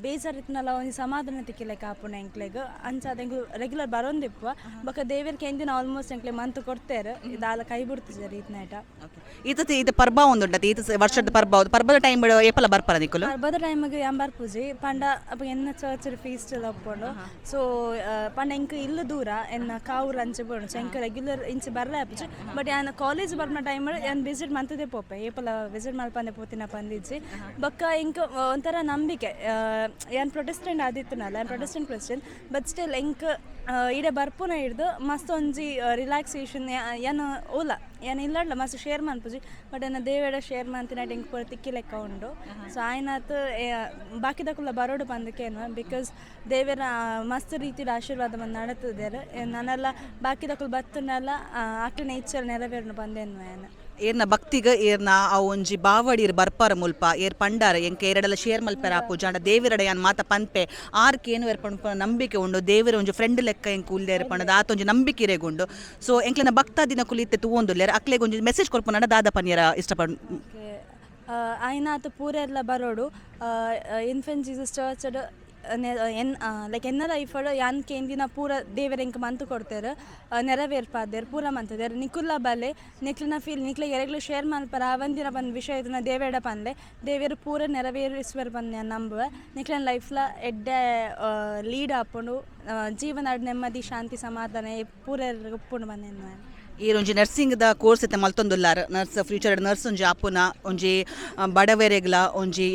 ಬೇಜಾರು ಇತ್ತನಲ್ಲ ಒಂಜಿ ಸಮಾಧಾನ ತಿಕ್ಕಿಲೆಕ್ಕ ಆಪುಂಡು ಎಂಕ್ಲೆಗ್. ಅಂಚಾದ ಎಂಕ್ಲು ರೆಗ್ಯುಲರ್ ಬರೋಂದಿಪ್ಪ ಬೊಕ್ಕ ದೇವೆರ್ ಕೆಂದಿನ ಆಲ್ಮೋಸ್ಟ್ ಎಂಕ್ಲೆ ಮಂತ್ ಕೊಡ್ತೇರು, ದಾಲ ಕೈ ಬಿಡ್ತಿದ್ದಾರೆ ಈತ್ನಾಟ. ಈತ ಈತ ಪರ್ಬ ಒಂದುಂಡತ ಈತ ವರ್ಷದ ಪರ್ಬ ಪರ್ಬದ ಟೈಮ್ ಏಪಲ ಬರ್ಪರ ನಿಕುಲು? ಪರ್ಬದ ಟೈಮಿಗೆ ಯಾನ್ ಬರ್ಪುಜಿ ಪಂಡ ಅಪ್ಪ ಎನ್ನ ಚರ್ಚ್ ಫೀಸ್ಟ್ ಎಲ್ಲ ಒಪ್ಪುಂಡು. ಸೊ ಪಂಡ ಎಂಕ್ ಇಲ್ಲ ದೂರ ಎನ್ನ ಕಾವೂರು ಅಂಚೆ ಬೋಡು, ಸೊ ಎಂಕ್ ರೆಗ್ಯುಲರ್ ಇಂಚೆ ಬರಲೇ ಆಪುಜಿ. ಬಟ್ ಯಾನ್ ಕಾಲೇಜ್ ಬರ್ನ ಟೈಮ್ ಯಾನ್ ವಿಸಿಟ್ ಮಂತದೇ ಪೋಪೆ, ಏಪಲ ವಿಸಿಟ್ ಮಲ್ಪಂದೆ ಪೋತಿನ ಪಂದಿಜ್ಜಿ. ಬೊಕ್ಕ ಎಂಕ್ ಒಂಥರ ನಂಬಿಕೆ, ಯಾನ್ ಪ್ರೊಟೆಸ್ಟೆಂಟ್ ಆದಿತ್ತನಲ್ಲ, ಯಾನ್ ಪ್ರೊಟೆಸ್ಟೆಂಟ್ ಕ್ರಿಶ್ಚಿಯನ್, ಬಟ್ ಸ್ಟಿಲ್ ಎಂಕ್ ಇಡೆ ಬರ್ಪುನ ಹಿಡ್ದು ಮಸ್ತ್ ಒಂಜಿ ರಿಲ್ಯಾಕ್ಸೇಷನ್. ಯಾನ್ ಓಲ ಯಾನ್ ಇಲ್ಲಡ್ಲ ಮಸ್ತ್ ಶೇರ್ ಮನ್ಪುಜಿ, ಬಟ್ ಎನ್ನ ದೇವೆಡ ಶೇರ್ ಮಂತಿನ ಎಂಕ್ ಪೂರ ತಿಕ್ಕಿ ಲೆಕ್ಕ ಉಂಡು. ಸೊ ಆಯ್ನಾತ್ ಬಾಕಿದಕುಲ್ಲ ಬರೋಡು ಪಂದಕ್ಕೇನು, because ದೇವರ ಮಸ್ತ್ ರೀತಿಯ ಆಶೀರ್ವಾದ ಬಂದು ನಡತಿದ್ದಾರೆ. ನಾನೆಲ್ಲ ಬಾಕಿದಕುಲು ಬತ್ತನೆಲ್ಲ ಆಕ್ಲಿನ ಇಚ್ಛೆ ನೆರವೇರ್ನು ಬಂದೇನು ಯಾನ್. ಏರ್ನ ಭಕ್ತಿಗ ಏರ್ನ ಆ ಒಂಜಿ ಬಾವಡಿ ಬರ್ಪಾರ ಮುಲ್ಪ ಏರ್ ಪಂಡಾರ ಎಂಕ ಏರಡಲ ಶೇರ್ ಮಲ್ಪೆರ ಆಪು ಜಾಂಡ ದೇವಿರಡ ಯಾನ್ ಮಾತ ಪನ್ಪೆ ಆರ್ಕ್ ಏನು ಏರ್ಪಂಡ ನಂಬಿಕೆ ಉಂಡು, ದೇವಿರ ಒಂಜಿ ಫ್ರೆಂಡ್ ಲೆಕ್ಕ ಎಂಕ್ ಉಲ್ಲೇರ್ ಪಂಡದ ಆತ ಒಂಜಿ ನಂಬಿಕೆ ಇರೆಗುಂಡು. ಸೊ ಎಂಕ್ಲೆನ ಭಕ್ತ ದಿನ ಕುಲಿತ್ತೆ ತೂವೊಂದುಲ್ಲೇರ್ ಅಕ್ಲೆಗ್ ಒಂಜಿ ಮೆಸೇಜ್ ಕೊರ್ಪುನಡ ದಾದ ಪನ್ಯರ ಇಷ್ಟಪಡ್? ಆಯ್ನಾತ ಪೂರೆರ್ಲ ಬರೋಡು ಇನ್ಫೆಂಟ್ ಜೀಸಸ್ ಚರ್ಚ್ ಎನ್ ಲೈಕ್ ಎನ್ನ ಲೈಫಡ್ ಯಾನ್ ಕೇಂದಿನ ಪೂರ ದೇವೆರ್ ಎಂಕ್ ಮಂತ್ ಕೊಡ್ತೇರು, ನೆರವೇರ್ಪಾದೇರು ಪೂರ ಮಂತದೇರು. ನಿಕುಲ್ಲ ಬಲೆ ನಿಕ್ಲಿನ ಫೀಲ್ ನಿಕ್ಲೆ ಎರೆಗ್ಲು ಶೇರ್ ಮಲ್ಪರ ಆವಂದಿನ ಬಂದು ವಿಷಯ ಇದನ್ನ ದೇವೇಡ ಪನ್ಲೆ ದೇವೇರು ಪೂರ ನೆರವೇರಿಸುವರು ಬಂದು ನಾನು ನಂಬುವೆ. ನಿಕ್ಲಿನ ಲೈಫ್ಲ ಎಡ್ಡೆ ಲೀಡ್ ಆಪುಂಡು, ಜೀವನ ನೆಮ್ಮದಿ ಶಾಂತಿ ಸಮಾಧಾನ ಪೂರ ಉಪ್ಪುಂಡು ಬಂದೇನು. ಈ ಒಂಜಿ ನರ್ಸಿಂಗ್ the course ಇತ್ತೆ ಮಲ್ತೊಂದುಲ್ಲಾರ್, ನರ್ಸ್ ಫ್ಯೂಚರ್ ನರ್ಸ್ ಒಂಜಿ ಆಪುನ ಒಂಜಿ ಬಡವೆರೆಗ್ಲ ಒಂಜಿ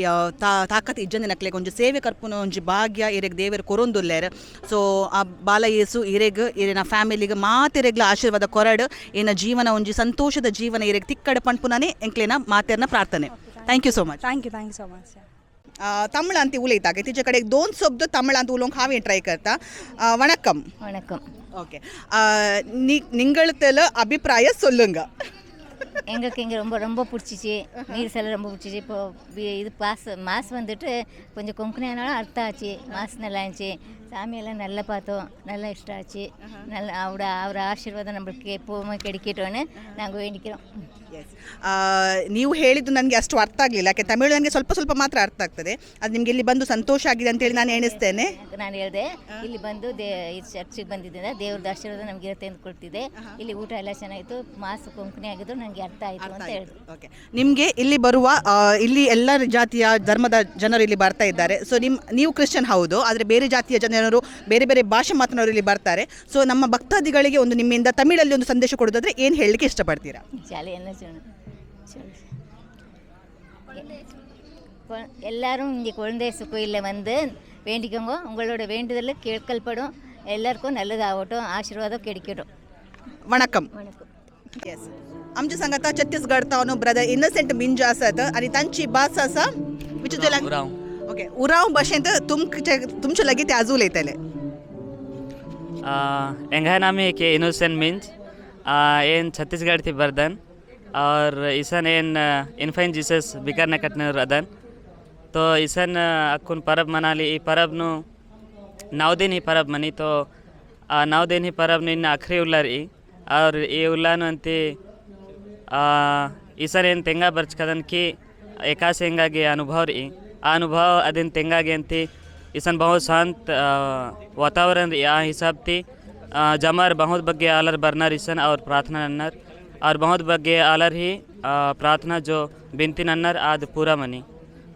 ತಾಕತ್ ಇಜ್ಜಂದಿನಕ್ಲೆಗ್ ಒಂಜಿ ಸೇವೆ ಕರ್ಪುನ ಒಂಜಿ ಭಾಗ್ಯ ಇರೆಗ್ ದೇವೆರ್ ಕೊರೊಂದುಲ್ಲೇರ್. ಸೊ ಆ ಬಾಲಯೇಸು ಇರೆಗ್ ಇರೆನ ಫ್ಯಾಮಿಲಿಗ್ ಮಾತೆರೆಗ್ಲ ಆಶೀರ್ವಾದ ಕೊರಡ್, ಏನ ಜೀವನ ಒಂಜಿ ಸಂತೋಷದ ಜೀವನ ಇರೆಗ್ ತಿಕ್ಕಡ ಪನ್ಪುನನೇ ಎಂಕ್ಲೆನ ಮಾತೆರ್ನ ಪ್ರಾರ್ಥನೆ. Thank you so much. Thank you, thank you so much. तमिळांत ती उलयता तिचे कडेन दोन शब्द तमिळांत उलोवंक हांवें ट्राय करता. வணக்கம். வணக்கம். ஓகே, நீங்களத்தில் அபிப்பிராய சொல்லுங்க. எங்களுக்கு இங்கே ரொம்ப ரொம்ப பிடிச்சிச்சு, நீர் செல்ல ரொம்ப பிடிச்சிச்சு. இப்போ இது பாஸ் மாஸ் வந்துட்டு கொஞ்சம் கொங்கணியானாலும் அர்த்தம் ஆச்சு, மாஸ் நல்லா இருந்துச்சு. சாமியெல்லாம் நல்லா பார்த்தோம், நல்லா இஷ்டம் ஆச்சு. நல்ல அவட அவர் ஆசீர்வாதம் நம்மளுக்கு எப்போவுமே கிடைக்கட்டும்னு நாங்கள் வேண்டிக்கிறோம். ಎಸ್, ನೀವು ಹೇಳಿದ್ದು ನನಗೆ ಅಷ್ಟು ಅರ್ಥ ಆಗಲಿಲ್ಲ, ಯಾಕೆ ತಮಿಳು ನನಗೆ ಸ್ವಲ್ಪ ಸ್ವಲ್ಪ ಮಾತ್ರ ಅರ್ಥ ಆಗ್ತದೆ. ಅದು ನಿಮಗೆ ಇಲ್ಲಿ ಬಂದು ಸಂತೋಷ ಆಗಿದೆ ಅಂತೇಳಿ ನಾನು ಎಣಿಸ್ತೇನೆ. ನಾನು ಹೇಳಿದೆ, ಇಲ್ಲಿ ಬಂದು ಈ ಚರ್ಚಿಗೆ ಬಂದಿದ್ದರಿಂದ ದೇವ್ರದ್ದು ಆಶೀರ್ವಾದ ನಮ್ಗೆ ಇರುತ್ತೆ ಅಂದ್ಕೊಳ್ತಿದ್ದೆ. ಇಲ್ಲಿ ಊಟ ಎಲ್ಲ ಚೆನ್ನಾಗಿತ್ತು, ಮಾಸು ಕೊಂಕಣಿ ಆಗಿದ್ದು ನನಗೆ ಅರ್ಥ ಆಯಿತು ಅಂತ ಹೇಳಿದ್ರು. ಓಕೆ, ನಿಮಗೆ ಇಲ್ಲಿ ಬರುವ ಇಲ್ಲಿ ಎಲ್ಲ ಜಾತಿಯ ಧರ್ಮದ ಜನರು ಇಲ್ಲಿ ಬರ್ತಾ ಇದ್ದಾರೆ. ಸೊ ನೀವು ಕ್ರಿಶ್ಚಿಯನ್ ಹೌದು, ಆದರೆ ಬೇರೆ ಜಾತಿಯ ಜನರು, ಬೇರೆ ಬೇರೆ ಭಾಷೆ ಮಾತನಾಡೋರು ಇಲ್ಲಿ ಬರ್ತಾರೆ. ಸೊ ನಮ್ಮ ಭಕ್ತಾದಿಗಳಿಗೆ ಒಂದು ನಿಮ್ಮಿಂದ ತಮಿಳಲ್ಲಿ ಒಂದು ಸಂದೇಶ ಕೊಡೋದಾದ್ರೆ ಏನು ಹೇಳಲಿಕ್ಕೆ ಇಷ್ಟಪಡ್ತೀರಾ? ಜಾಲಿ ಎಲ್ಲ எல்லாரும் இங்கே குழந்தையேசு கோயிலில் வந்து வேண்டிக்கோங்க. உங்களோட வேண்டுதல் கேட்கப்படும். எல்லாருக்கும் நல்லதாகட்டும், ஆசீர்வாதம் கிடைக்கட்டும். वणक्कम. வணக்கம். येस, आमच्या सांगाता छत्तीसगड तावन ब्रदर इनोसेंट मिंज आसात आनी तांची भास आसा which is Oraon. Okay, Oraon भाशेंत तुमचे तुमचे लागीं ते आज उलयतले. एंगा नाम है कि इनोसेंट मिंज एन छत्तीसगढ़ थी बर्दन और ईसन एन इन्फाइन जीसस बिकार न कटने अदन तो ईसन अकुन परब मनाली. ई परब नु 9 दिन ही परब मनी तो 9 दिन ही परब नु इन आखिरी उल्लार ई और ये उल्लानु अंती ईसन एन तेंगा बर्चकदन की एकास एंगागे अनुभव ई आ अनुभव अदिन तेंगागे अंती ईसन बहुत शांत वातावरण आ हिसाब थी जमर बहुत बग्गे आलर बरनर ईसन और प्रार्थना नन्नर और बहुत बग्गे आलर ही प्रार्थना जो बिनती नन्नर आद पूरा मनी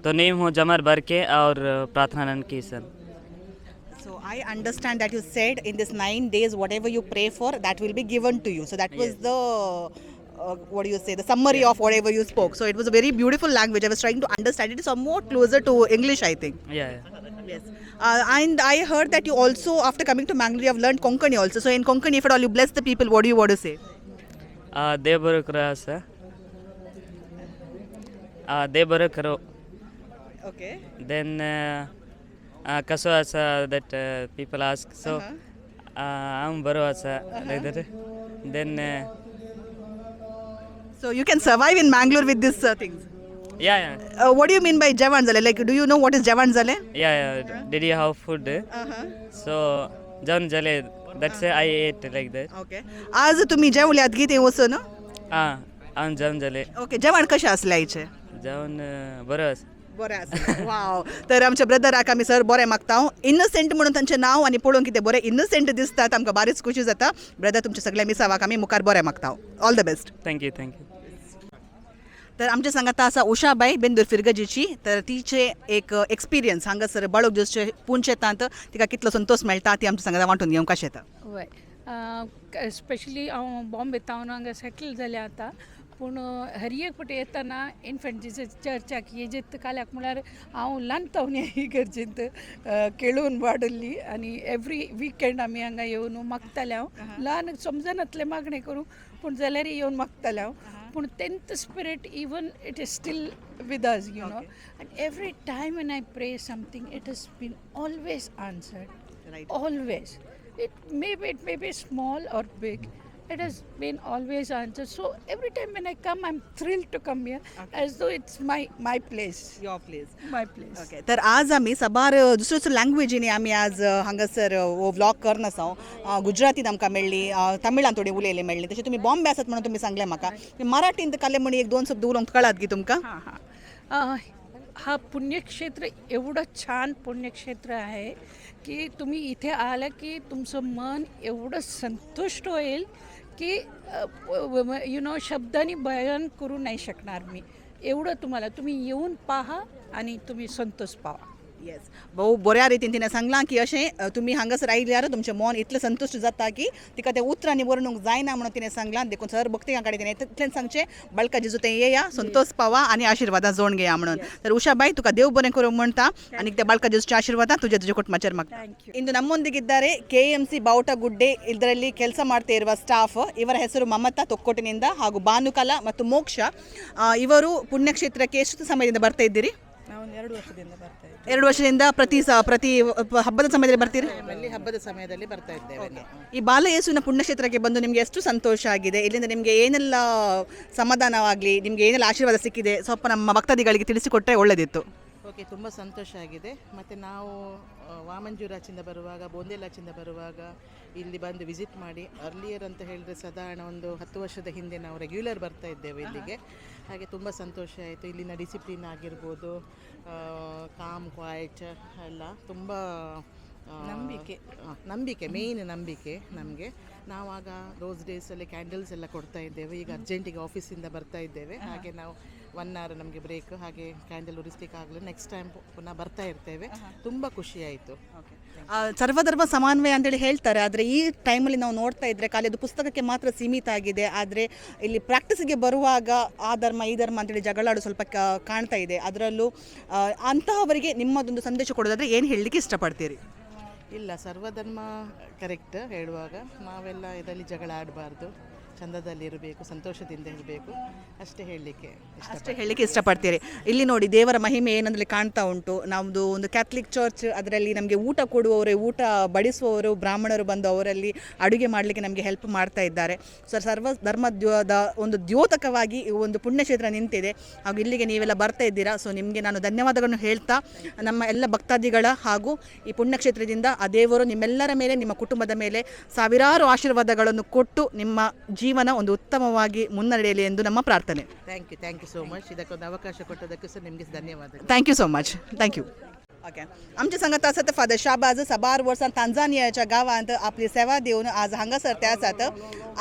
तो नीम हूँ जमर बर के और प्रार्थना नन की ईसन. So I understand that you said in this 9 days whatever you pray for, that will be given to you. So that was the what do you say, the summary of whatever you spoke. So it was a very beautiful language. I was trying to understand it. It's more closer to English, I think. Yeah, yeah. Yes. And I heard that you also, after coming to Mangalore, you have learned Konkani also. So in Konkani, if at all you bless the people, what do you want to say? देव बरो करो आसा. देव बरो करो. Okay. Then कसो आसा that people ask. So I'm बरो आसा like that. Then So you can survive in Mangalore with these things. Yeah, yeah. What do you mean by Javan Zale? Like, do you know what is Javan Zale? Yeah, yeah. Did you have food? So Javan Zale, that's I ate like that. Okay. आज तुम्ही जेवल्यात गी ते वचून? हां, जेवण जालें. Okay, जेवण कशें आसलें आयचें? जेवण बरें आसा. बरें आसा. वाव, तर आमच्या ब्रदराक आमी सर बरें मागता. इनोसेंट म्हणून तांचें नांव आनी पळोवंक कितें बरें इनोसेंट दिसतात, आमकां बारीच खुशी जाता. ब्रदर, तुमच्या सगळ्या मिसावाक आमी मुखार बरें मागता. All the best. Thank you, thank you. तर आमच्या सांगाता आसा उषाबाई बेंदूर फिरगजीची. तर तिचे एक एक्सपिरियन्स हांगासर बाळोक दिसचे पुंचेतांत तिका कितलो संतोष मेळटा ती आमच्या सांगाता वांटून घेवंक कशें येता. वय, स्पेशली हांव बॉम्बे तावन हांगा सेटल जालें आतां, पूण हर एक फावटी येतना इन्फंट जिसस चर्चाक येजेत काल्याक म्हळ्यार हांव ल्हान तावन ही गरजेंत केळोवन वाडल्ली आनी एवरी विकेंड आमी हांगा येवन मागतालें. हांव ल्हान समजनातलें मागणें करूं, पूण जाल्यार येवन मागतालें हांव. पूण tenth spirit even it is still with us, you know. And every time when I pray something, it has been always answered. Always. It may be small or big. It has been always answered. So every time when I come, I'm thrilled to come here, as though it's my place. Your place. My place. Okay. तर आज आमी साबार दुसऱ्यो दुसऱ्यो लँग्वेजीनी आमी आज हांगासर हो व्लॉग करन आसा. गुजरातीन आमकां मेळ्ळी, तमिळान थोडी उलयले मेळ्ळी. तशें तुमी बॉम्बे आसात म्हणून तुमी सांगलें म्हाका. मराठीन काले म्हणी एक दोन शब्द उलोवंक कळात गी तुमकां? हां हां. हा पुण्यक्षेत्र एवढं छान पुण्यक्षेत्र आहे की तुम्ही इथे आलं की तुमचं मन एवढं संतुष्ट होईल की you know शब्दांनी बयान करू नाही शकणार मी. एवढं तुम्हाला, तुम्ही येऊन पहा आणि तुम्ही संतोष पावा. येस, भोव बऱ्या रितीन तिणें सांगलां की अशें तुमी हांगासर आयल्यार तुमचें मन इतलें संतुश्ट जाता की तिका तें उतरांनी वर्णूंक जायना म्हणून तिणें सांगलां. देखून सर भक्तिकां कडेन तिणें तितलें सांगचें, बाळका जेजू तें येया, संतोष पावा आनी आशिर्वादां जोड घेया म्हणून. तर उषाबाई, तुका देव बरें करूं म्हणटा आनी त्या बाळका जेजूच्या आशिर्वादां तुज्या तुज्या कुटुंबाचेर मागता. ಇಂದು ನಮ್ಮೊಂದಿಗಿದ್ದಾರೆ ಕೆಎಂಸಿ ಬಾವುಟಗುಡ್ಡೆ ಇದರಲ್ಲಿ ಕೆಲಸ ಮಾಡ್ತಾ ಇರುವ ಸ್ಟಾಫ್. ಇವರ ಹೆಸರು ಮಮತಾ ತೊಕ್ಕೊಟ್ಟಿನಿಂದ ಹಾಗೂ ಭಾನುಕಲಾ ಮತ್ತು ಮೋಕ್ಷ. ಇವರು ಪುಣ್ಯಕ್ಷೇತ್ರಕ್ಕೆ ಎಷ್ಟು ಸಮಯದಿಂದ ಬರ್ತಾ ಇದ್ದೀರಿ? ನಾವು 2 ವರ್ಷದಿಂದ ಬರ್ತಾ ಇದ್ದೀವಿ. 2 ವರ್ಷದಿಂದ ಪ್ರತಿ ಹಬ್ಬದ ಸಮಯದಲ್ಲಿ ಬರ್ತೀರಿ? ಅಲ್ಲಿ ಹಬ್ಬದ ಸಮಯದಲ್ಲಿ ಬರ್ತಾ ಇದ್ದೇವೆ ನಾವು. ಈ ಬಾಲಯೇಸುವಿನ ಪುಣ್ಯಕ್ಷೇತ್ರಕ್ಕೆ ಬಂದು ನಿಮಗೆ ಎಷ್ಟು ಸಂತೋಷ ಆಗಿದೆ? ಇಲ್ಲಿಂದ ನಿಮಗೆ ಏನೆಲ್ಲ ಸಮಾಧಾನವಾಗಲಿ, ನಿಮಗೆ ಏನೆಲ್ಲ ಆಶೀರ್ವಾದ ಸಿಕ್ಕಿದೆ, ಸ್ವಲ್ಪ ನಮ್ಮ ಭಕ್ತಾದಿಗಳಿಗೆ ತಿಳಿಸಿಕೊಟ್ಟರೆ ಒಳ್ಳೆದಿತ್ತು. ಓಕೆ, ತುಂಬ ಸಂತೋಷ ಆಗಿದೆ. ಮತ್ತು ನಾವು ವಾಮಂಜೂರಾಚಿಂದ ಬರುವಾಗ, ಬೋಂದೇಲಾಚಿಂದ ಬರುವಾಗ ಇಲ್ಲಿ ಬಂದು ವಿಸಿಟ್ ಮಾಡಿ, ಅರ್ಲಿಯರ್ ಅಂತ ಹೇಳಿದ್ರೆ ಸಾಧಾರಣ ಒಂದು 10 ವರ್ಷದ ಹಿಂದೆ ನಾವು ರೆಗ್ಯುಲರ್ ಬರ್ತಾ ಇದ್ದೇವೆ ಇಲ್ಲಿಗೆ. ಹಾಗೆ ತುಂಬ ಸಂತೋಷ ಆಯಿತು. ಇಲ್ಲಿನ ಡಿಸಿಪ್ಲಿನ್ ಆಗಿರ್ಬೋದು, ಕಾಮ್, ಕ್ವಾಯ್ಟ್ ಎಲ್ಲ ತುಂಬ ನಂಬಿಕೆ. ನಂಬಿಕೆ, ಮೇಯ್ನ್ ನಂಬಿಕೆ ನಮಗೆ. ನಾವಾಗ ರೋಸ್ ಡೇಸಲ್ಲಿ ಕ್ಯಾಂಡಲ್ಸ್ ಎಲ್ಲ ಕೊಡ್ತಾ ಇದ್ದೇವೆ. ಈಗ ಅರ್ಜೆಂಟಿಗೆ ಆಫೀಸಿಂದ ಬರ್ತಾ ಇದ್ದೇವೆ. ಹಾಗೆ ನಾವು 1 ಅವರ್ ನಮಗೆ ಬ್ರೇಕ್, ಹಾಗೆ ಕ್ಯಾಂಡಲ್ ಉರಿಸ್ಲಿಕ್ಕೆ ಆಗಲಿ. ನೆಕ್ಸ್ಟ್ ಟೈಮ್ ಪುನಃ ಬರ್ತಾ ಇರ್ತೇವೆ. ತುಂಬ ಖುಷಿಯಾಯಿತು. ಸರ್ವಧರ್ಮ ಸಮನ್ವಯ ಅಂತೇಳಿ ಹೇಳ್ತಾರೆ, ಆದರೆ ಈ ಟೈಮಲ್ಲಿ ನಾವು ನೋಡ್ತಾ ಇದ್ದರೆ ಖಾಲಿ ಅದು ಪುಸ್ತಕಕ್ಕೆ ಮಾತ್ರ ಸೀಮಿತ ಆಗಿದೆ. ಆದರೆ ಇಲ್ಲಿ ಪ್ರಾಕ್ಟೀಸಿಗೆ ಬರುವಾಗ ಆ ಧರ್ಮ ಈ ಧರ್ಮ ಅಂತೇಳಿ ಜಗಳಾಡು ಸ್ವಲ್ಪ ಕಾಣ್ತಾ ಇದೆ. ಅದರಲ್ಲೂ ಅಂತಹವರಿಗೆ ನಿಮ್ಮದೊಂದು ಸಂದೇಶ ಕೊಡೋದಾದರೆ ಏನು ಹೇಳಲಿಕ್ಕೆ ಇಷ್ಟಪಡ್ತೀರಿ? ಇಲ್ಲ, ಸರ್ವಧರ್ಮ ಕರೆಕ್ಟ್ ಹೇಳುವಾಗ ನಾವೆಲ್ಲ ಇದರಲ್ಲಿ ಜಗಳ ಆಡಬಾರ್ದು, ಚಂದದಲ್ಲಿ ಇರಬೇಕು, ಸಂತೋಷದಿಂದ ಇರಬೇಕು, ಅಷ್ಟೇ ಹೇಳಲಿಕ್ಕೆ. ಅಷ್ಟೇ ಹೇಳಲಿಕ್ಕೆ ಇಷ್ಟಪಡ್ತೀರಿ. ಇಲ್ಲಿ ನೋಡಿ, ದೇವರ ಮಹಿಮೆ ಏನಂದ್ರೆ ಕಾಣ್ತಾ ಉಂಟು. ನಮ್ಮದು ಒಂದು ಕ್ಯಾಥಲಿಕ್ ಚರ್ಚ್, ಅದರಲ್ಲಿ ನಮಗೆ ಊಟ ಕೊಡುವವರು, ಊಟ ಬಡಿಸುವವರು ಬ್ರಾಹ್ಮಣರು ಬಂದು ಅವರಲ್ಲಿ ಅಡುಗೆ ಮಾಡಲಿಕ್ಕೆ ನಮಗೆ ಹೆಲ್ಪ್ ಮಾಡ್ತಾ ಇದ್ದಾರೆ. ಸೊ ಸರ್ವ ಧರ್ಮದ ಒಂದು ದ್ಯೋತಕವಾಗಿ ಈ ಒಂದು ಪುಣ್ಯಕ್ಷೇತ್ರ ನಿಂತಿದೆ. ಹಾಗೂ ಇಲ್ಲಿಗೆ ನೀವೆಲ್ಲ ಬರ್ತಾ ಇದ್ದೀರಾ. ಸೊ ನಿಮಗೆ ನಾನು ಧನ್ಯವಾದಗಳನ್ನು ಹೇಳ್ತಾ, ನಮ್ಮ ಎಲ್ಲ ಭಕ್ತಾದಿಗಳ ಹಾಗೂ ಈ ಪುಣ್ಯಕ್ಷೇತ್ರದಿಂದ ಆ ದೇವರು ನಿಮ್ಮೆಲ್ಲರ ಮೇಲೆ, ನಿಮ್ಮ ಕುಟುಂಬದ ಮೇಲೆ ಸಾವಿರಾರು ಆಶೀರ್ವಾದಗಳನ್ನು ಕೊಟ್ಟು ನಿಮ್ಮ ಜೀವನ ಒಂದು ಉತ್ತಮವಾಗಿ ಮುನ್ನಡೆಯಲಿ ಎಂದು ನಮ್ಮ ಪ್ರಾರ್ಥನೆ. Thank you, thank you so much. ಇದಕ್ಕೊಂದು ಅವಕಾಶ ಕೊಟ್ಟದಕ್ಕೂ ಸಹ ನಿಮಗೆ ಧನ್ಯವಾದಗಳು. Thank you so much, thank you. Okay, आमच्या संगत आसात फादर शाबाज. साबार वर्सां तांजानियाच्या गांवांत आपली सेवा दिवन आज हांगासर ते आसात.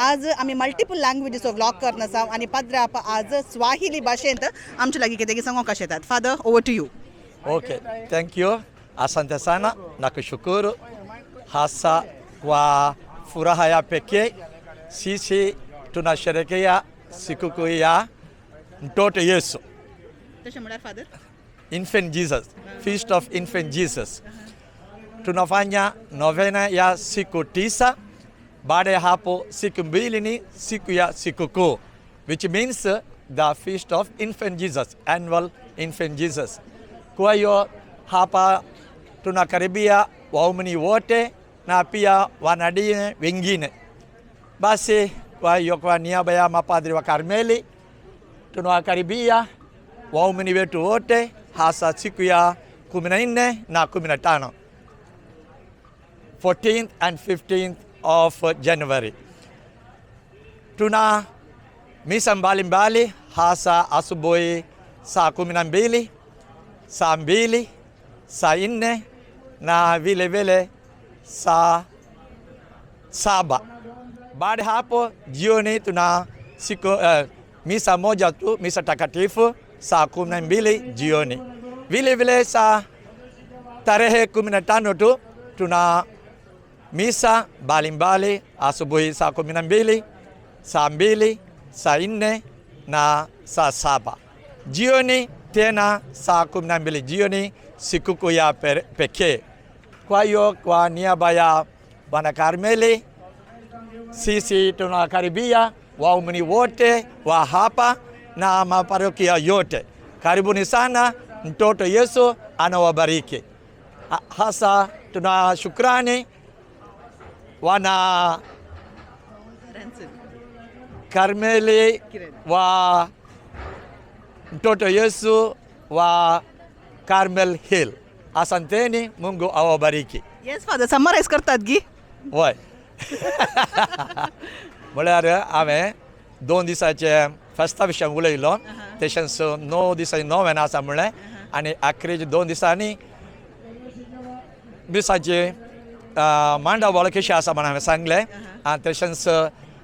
आज आमी मल्टिपल लँग्वेजीचो व्लॉग करन आसा आनी पाद्रे आज स्वाहिली भाशेंत आमच्या लागीं कितें सांगोंक येतात. Father, over to you. Okay, thank you. Asante sana na kushukuru hasa kwa furaha ya pekee. Sisi tunasherehekea sikukuu ya mtoto Yesu, तशें म्हळ्यार father? Infant Jesus, Feast of Infant Jesus. Tunafanya novena ya siku 9. Baada ya hapo siku 2 ni siku ya sikukuu, which means the Feast of Infant Jesus, annual Infant Jesus. Kwa hiyo hapa tunakaribia waumini wote na pia wanadini wengine. Basi kwa hiyo kwa niaba ya mapadri wa Karmeli tunawakaribia waumini wetu wote, hasa siku ya 14 na 15, 14th and 15th of January. Tuna misa mbalimbali, hasa asubuhi saa 12, saa 2, saa 4 na vile vile saa 7. Baada ya hapo jioni tuna siku misa moja tu, misa takatifu saa 12 jioni. Vile vile saa tarehe 15 tu tuna misa mbalimbali asubuhi saa 12, saa 2, saa 4 na saa 7. Jioni tena saa 12 jioni sikukuu ya pekee. Kwa hiyo kwa niaba ya Bwana Karmeli sisi tunakaribia waumini wote wa hapa na maparokia yote. Karibuni sana, mtoto Yesu anawabariki. Hasa tuna shukrani wana Karmeli wa mtoto Yesu wa Carmel Hill. Asanteni, Mungu awabariki. Yes father, summarise करतात गी? वय, म्हळ्यार हांवें 2 दिसाचे फेस्ता विशय उलयलो, तशेंच 9 दिसांनी नोवेन आसा म्हणलें आनी आखरीचे 2 दिसांनी मिसाची मांडावळ कशी आसा म्हण हांवें सांगलें. आनी तशेंच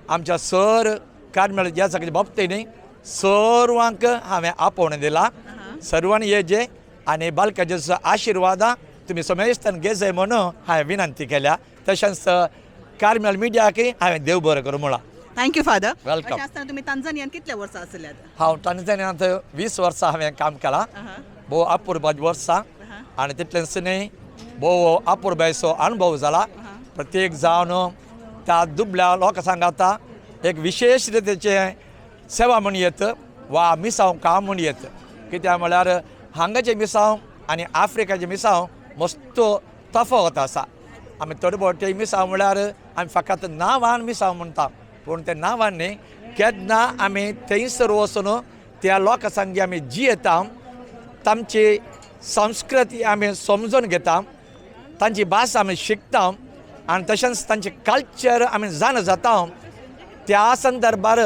आमच्या सर कार्मेल जेजाच्या बाबतींनी सर्वांक हांवें आपोवणें दिलां. सर्वांनी येजे आनी बालकाचो आशिर्वादां तुमी समेस्तान घेजय म्हणून हांवें विनंती केल्या. तशेंच कार्मेल मिडियाकय हांवें देव बरें करूं म्हळां. Thank you father. Welcome. अशें आसतना तुमी तांजानियान कितले वर्सां आसल्यात? हांव तांजानियांत 20 वर्सां हांवें काम केलां, भोव अपुरबाय वर्सां आनी तितलेंच न्ही, भोव अपुरबायचो अणभव जाला. प्रत्येक जावन त्या दुबल्या लोकां सांगाता एक विशेश रितीचें सेवा म्हण येत वा मिसांव काम म्हण येत. कित्याक म्हळ्यार हांगाचें मिसांव आनी आफ्रिकाचें मिसांव मस्त तफावत आसा. आमी थोडे भोवटी मिसांव म्हळ्यार आमी फकत नांवान मिसांव म्हणटा, पूण ते नांवान न्ही, केन्ना आमी थंयसर वचून त्या लोकां संगी आमी जियेता, तांची संस्कृती आमी समजून घेता, तांची भास आमी शिकता आनी तशेंच तांचें कल्चर आमी जाणा जाता. त्या संदर्भार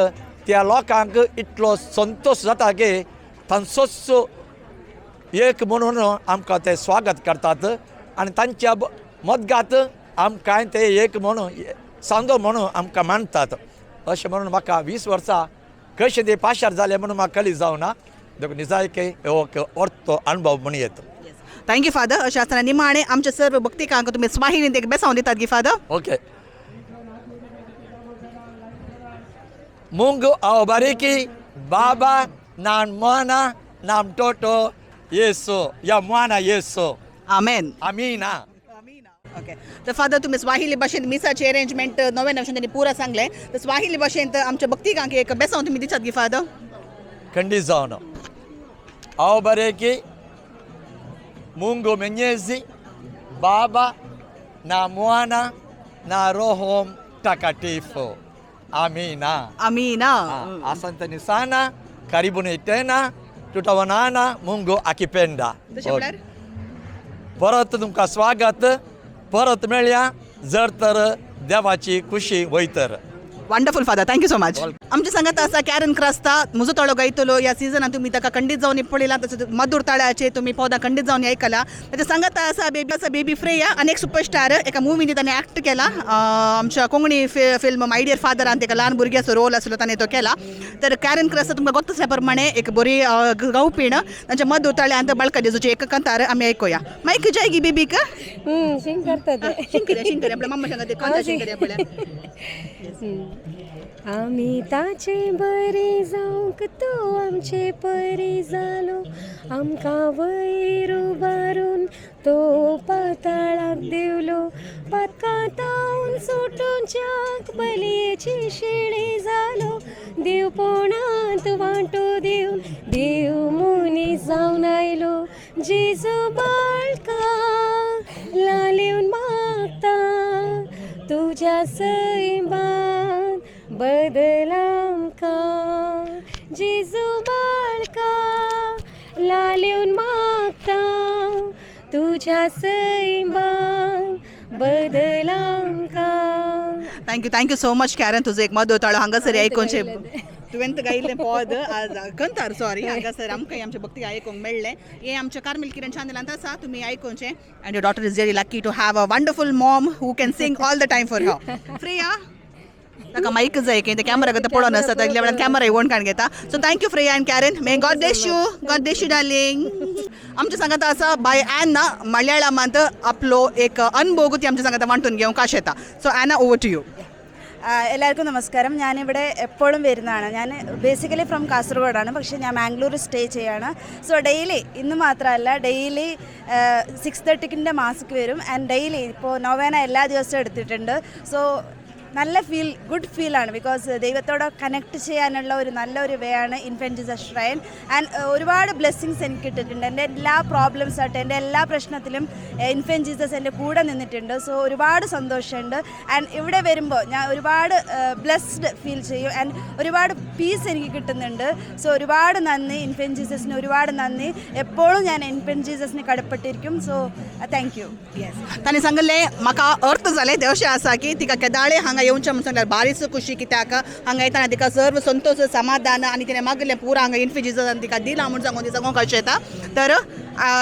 त्या लोकांक इतलो संतोश जाता की तांचोच एक म्हणून आमकां ते स्वागत करतात आनी तांच्या मदगात आमकां ते एक म्हणून सांदो म्हणून आमकां मानतात. अशें म्हणून म्हाका 20 वर्सां कशें ते पाशार जालें म्हणून म्हाका कळी जावना. देखून निजायके हो एक अर्थ अणभव म्हणून येता. Thank you father. अशें आसतना निमाणें आमच्या सर्व भक्तिकांक तुमी स्वाहिनींत एक बेसांव दितात गी father? Okay. Mungu awabariki baba na mwana na mtoto Yesu, ya mwana Yesu. Amen. Amina. Okay. तर फादर तुम्ही स्वाहिली भाशेंत मिसाचे अरेंजमेंट नव्या नव्या त्यांनी पुरा सांगलें, तर स्वाहिली भाशेंत आमच्या भक्तिकांक एक बेसांव तुमी दितात गी फादर? खंडीत जावन. Awabariki Mungu Mwenyezi Baba na Mwana na Roho Mtakatifu. Amina. Amina. Asanteni sana, karibuni tena, tutaonana Mungu akipenda. तशें म्हळ्यार? परत तुमकां स्वागत, परत मेळया जर तर देवाची खुशी वयतर. Wonderful father, thank you so much. आमच्या सांगात आसा कॅरन क्रास्ता म्हजो तळो गायतलो. ह्या सिजनान तुमी ताका खंडीत जावन पळयला, तशेंच मधुर ताळ्याचे तुमी पौदा खंडीत जावन आयकला. ताच्या सांगात आसा बेबी, आसा बेबी फ्रेया आनी एक सुपरस्टार एका मुवीन ताणें एक्ट केला. आमच्या कोंकणी फिल्म my dear फादरान ताका ल्हान भुरग्याचो रोल आसलो ताणें तो केला. तर कॅरन क्रास्ता तुमकां गोत आसल्या प्रमाणे एक बरी गावपीण. तांच्या मधुर ताळ्यांत बाळका जेजूचे एक कांतार आमी आयकुया. मायक जाय गी बेबीक? शिंग करता ते. शिंकऱ्या शिंकऱ्या आपल्या मम्मा सांगता कोणता शिंकऱ्या पळय. आमी ताचे बरे जावंक तो आमचे परी जालो, आमकां वयर उबारून तो पाताळाक देवलो, पातकांतावन सुटोवच्याक बलयेची शेळी जालो, देवपणांत वांटो दिवन देव मनीस जावन आयलो, जेजू बाळका लालेवन मागता तुज्या सैमान बदल आमकां, जेजू बाळका लालेवन मागता तुज्या सैमान बदल आमकां. Thank you, thank you so much Karen. तुजो एक मधुर ताळो हांगासर आयकुचें तुवें गायिल्लें पद कंतार सॉरी हांगासर आमकां आमच्या भक्ती आयकूंक मेळ्ळें. हें आमच्या कार्मेल किरण चॅनलांत आसा, तुमी आयकुचें. And your daughter is very lucky to have a wonderful mom who can sing all the time for her. Freya ताका मायक जाय की ते कॅमेरा करता पळोवन आसा, तागेल्या वेळान कॅमेरा येवन काण घेता. So thank you Freya and Karen, may God bless you. God bless you darling. आमच्या सांगात आसा बाय ॲना मलयाळमांत आपलो एक अनुभव ती आमच्या सांगात वांटून घेवंक आशेता. So Anna, over to you. എല്ലാവർക്കും നമസ്കാരം. ഞാനിവിടെ എപ്പോഴും വരുന്നതാണ്. ഞാൻ ബേസിക്കലി ഫ്രം കാസർഗോഡാണ്, പക്ഷേ ഞാൻ മാംഗ്ലൂർ സ്റ്റേ ചെയ്യാണ്. സോ ഡെയിലി, ഇന്ന് മാത്രമല്ല, ഡെയിലി 6:30 മാസ്ക് വരും. ആൻഡ് ഡെയിലി ഇപ്പോൾ നൊവേന എല്ലാ ദിവസവും എടുത്തിട്ടുണ്ട്. സോ നല്ല ഫീൽ, ഗുഡ് ഫീലാണ്. Because ദൈവത്തോട് കണക്ട് ചെയ്യാനുള്ള ഒരു നല്ലൊരു വേ ആണ് ഇൻഫൻറ്റ് ജീസസ് ഷ്രൈൻ. ആൻഡ് ഒരുപാട് ബ്ലെസ്സിങ്സ് എനിക്ക് കിട്ടിയിട്ടുണ്ട്. എൻ്റെ എല്ലാ പ്രോബ്ലംസ് ആട്ടെ, എൻ്റെ എല്ലാ പ്രശ്നത്തിലും ഇൻഫൻറ്റ് ജീസസ് എൻ്റെ കൂടെ നിന്നിട്ടുണ്ട്. സോ ഒരുപാട് സന്തോഷമുണ്ട്. ആൻഡ് ഇവിടെ വരുമ്പോൾ ഞാൻ ഒരുപാട് ബ്ലെസ്ഡ് ഫീൽ ചെയ്യും. ആൻഡ് ഒരുപാട് പീസ് എനിക്ക് കിട്ടുന്നുണ്ട്. സോ ഒരുപാട് നന്ദി ഇൻഫൻറ്റ് ജീസസിന്, ഒരുപാട് നന്ദി. എപ്പോഴും ഞാൻ infant ജീസസിന് കടപ്പെട്ടിരിക്കും. So thank you. Yes, ताणें सांगलें म्हाका अर्थ जालें तें अशें आसा की तिका केदाळे हांगा येवचें म्हूण सांगल्यार बारीच खुशी, कित्याक हांगा येतना तिका सर्व संतोष समाधान आनी तिणें मागलें पुरा हांगा इन्फिट जिजसान तिका दिलां म्हूण सांगून ती सांगूंक अशें येता. तर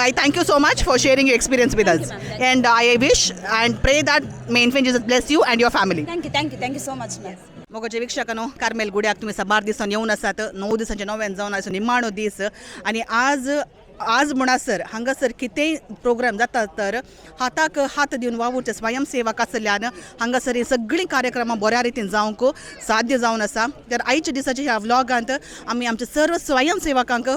I thank you so much for sharing your experience with us and I wish and pray that may Infant Jesus bless you and your family. Thank you, thank you, thank you so much ma'am. मोगाचे वीक्षकांनो, Carmel गुड्याक तुमी साबार दिसान येवन आसात. 9 दिसांचे नव्यान जावन आयचो निमाणो दीस आनी आज आज म्हणसर हांगासर कितेंय प्रोग्राम जाता तर हाताक हात दिवन वावुरचे स्वयंसेवक आसल्यान हांगासर ही सगळीं कार्यक्रमां बऱ्या रितीन जावंक साध्य जावन आसा. तर आयच्या दिसाच्या ह्या व्लॉगांत आमी आमच्या सर्व स्वयंसेवकांक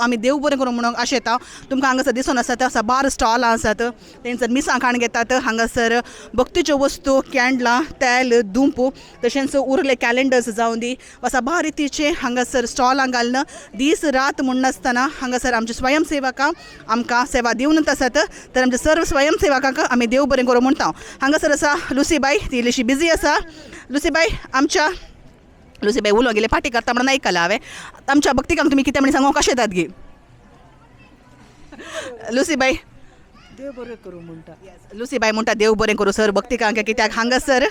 आमी देव बरें करूं म्हणूंक आशेता. तुमकां हांगासर दिसून आसात साबार स्टॉलां आसात, तेंचर मिसां खाण घेतात. हांगासर भक्तीच्यो वस्तू, कॅन्डलां, तेल, धुंप, तशेंच उरले कॅलेंडर्स जावं दी वा साबार रितीचे हांगासर स्टॉलां घालून दीस रात म्हणनासतना हांगासर आमचे स्वयंसेवकां आमकां सेवा दिवनच आसात. तर आमच्या सर्व स्वयंसेवकांक आमी देव बरें करूं म्हणटा. हांगासर आसा लुसीबाय, ती इल्लीशी बिजी आसा. लुसीबाय, आमच्या लुसीबाय उलोवंक गेले फाटी करता म्हणून आयकलां हांवें. आमच्या भक्तिकांक तुमी कितें म्हण सांगूंक कशें येतात गी? लुसी बाय, देव बरें करूं म्हणटा. लुसी बाय म्हणटा देव बरें करूं सर भक्तिकांक, कित्याक हांगासर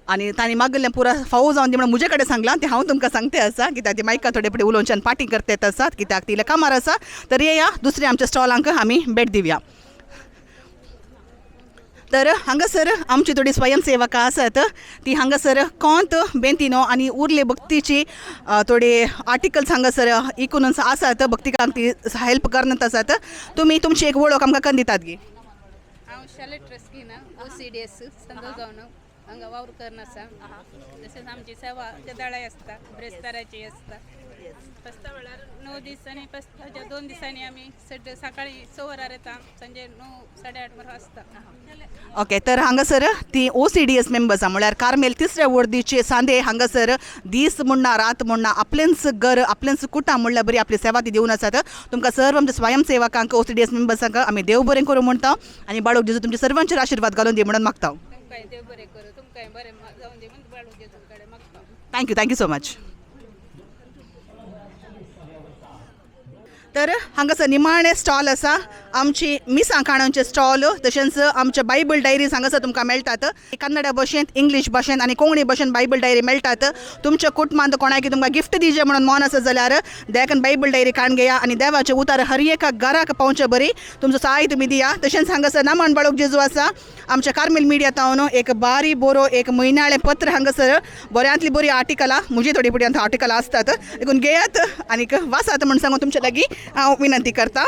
आनी तांणी मागल्लें पुरा फावो जावन दी म्हणून म्हजे कडेन सांगलां, तें हांव तुमकां सांगते आसा, कित्याक ती मायका थोडे फुडें उलोवच्यान पाटी करतेत आसात, कित्याक ती कामार आसा. तर येया दुसऱ्या आमच्या स्टॉलांक आमी भेट दिवया. तर हांगासर आमची थोडी स्वयंसेवकां आसात, ती हांगासर कोंत बेंतिनो आनी उरले भक्तीची थोडे आर्टिकल्स हांगासर इकून आसात, भक्तिकांक ती हेल्प करत आसात. तुमी तुमची एक वळख आमकां कन्न दितात गी? हांव शालेट रस्किना, OCDS संदोजावन हांगा वावर करून आसा. तशेंच आमची सेवा केदाळाय आसता, ब्रेस्ताराची आसता. फेस्ता वेळार 9 दीस आनी फेस्ताच्या 2 दिसांनी आमी सकाळी 6 वरार येता, संजे 9 8:30 वरां आसता. ओके, तर हांगासर ती OCDS members म्हळ्यार कार्मेल तिसऱ्या वर्दीचे सांदे हांगासर दीस म्हणना रात म्हणना आपलेंच घर आपलेंच कुटां म्हणल्यार बरी आपली सेवा ती दिवन आसात. तुमकां सर्व आमच्या स्वयंसेवकांक OCDS मेंबर्सांक आमी देव बरें करूं म्हणटा आनी बाळूक जेजू तुमच्या सर्वांचेर आशिर्वाद घालून दी म्हणून मागता. तुमकांय देव बरें करूं, तुमकांय बरें जावन दी म्हूण बाळूक जेजू कडेन मागता. Thank you, thank you so much. तर हांगासर निमाणें स्टॉल आसा आमची मिसां काणूंचे स्टॉल, तशेंच आमचे बायबल डायरीज हांगासर तुमकां मेळटात. कन्नडा भाशेंत, इंग्लीश भाशेंत आनी कोंकणी भाशेंत बायबल डायरी मेळटात. तुमच्या कुटुंबांत कोणाकी तुमकां गिफ्ट दिवचें म्हणून मन आसा जाल्यार देखून बायबल डायरी काडून घेया आनी देवाचें उतार हर एका घराक पावचे बरी तुमचो सहाय तुमी दिया. तशेंच हांगासर नामान बाळूक जेजू आसा आमच्या कार्मेल मिडिया तावन एक बारी बरो एक म्हयन्याळें पत्र हांगासर बऱ्यांतली बरी आर्टिकलां, म्हजी थोडी फुडें आर्टिकलां आसतात, देखून घेयात आनीक वाचात म्हूण सांगून तुमचे लागीं हांव विनंती करता.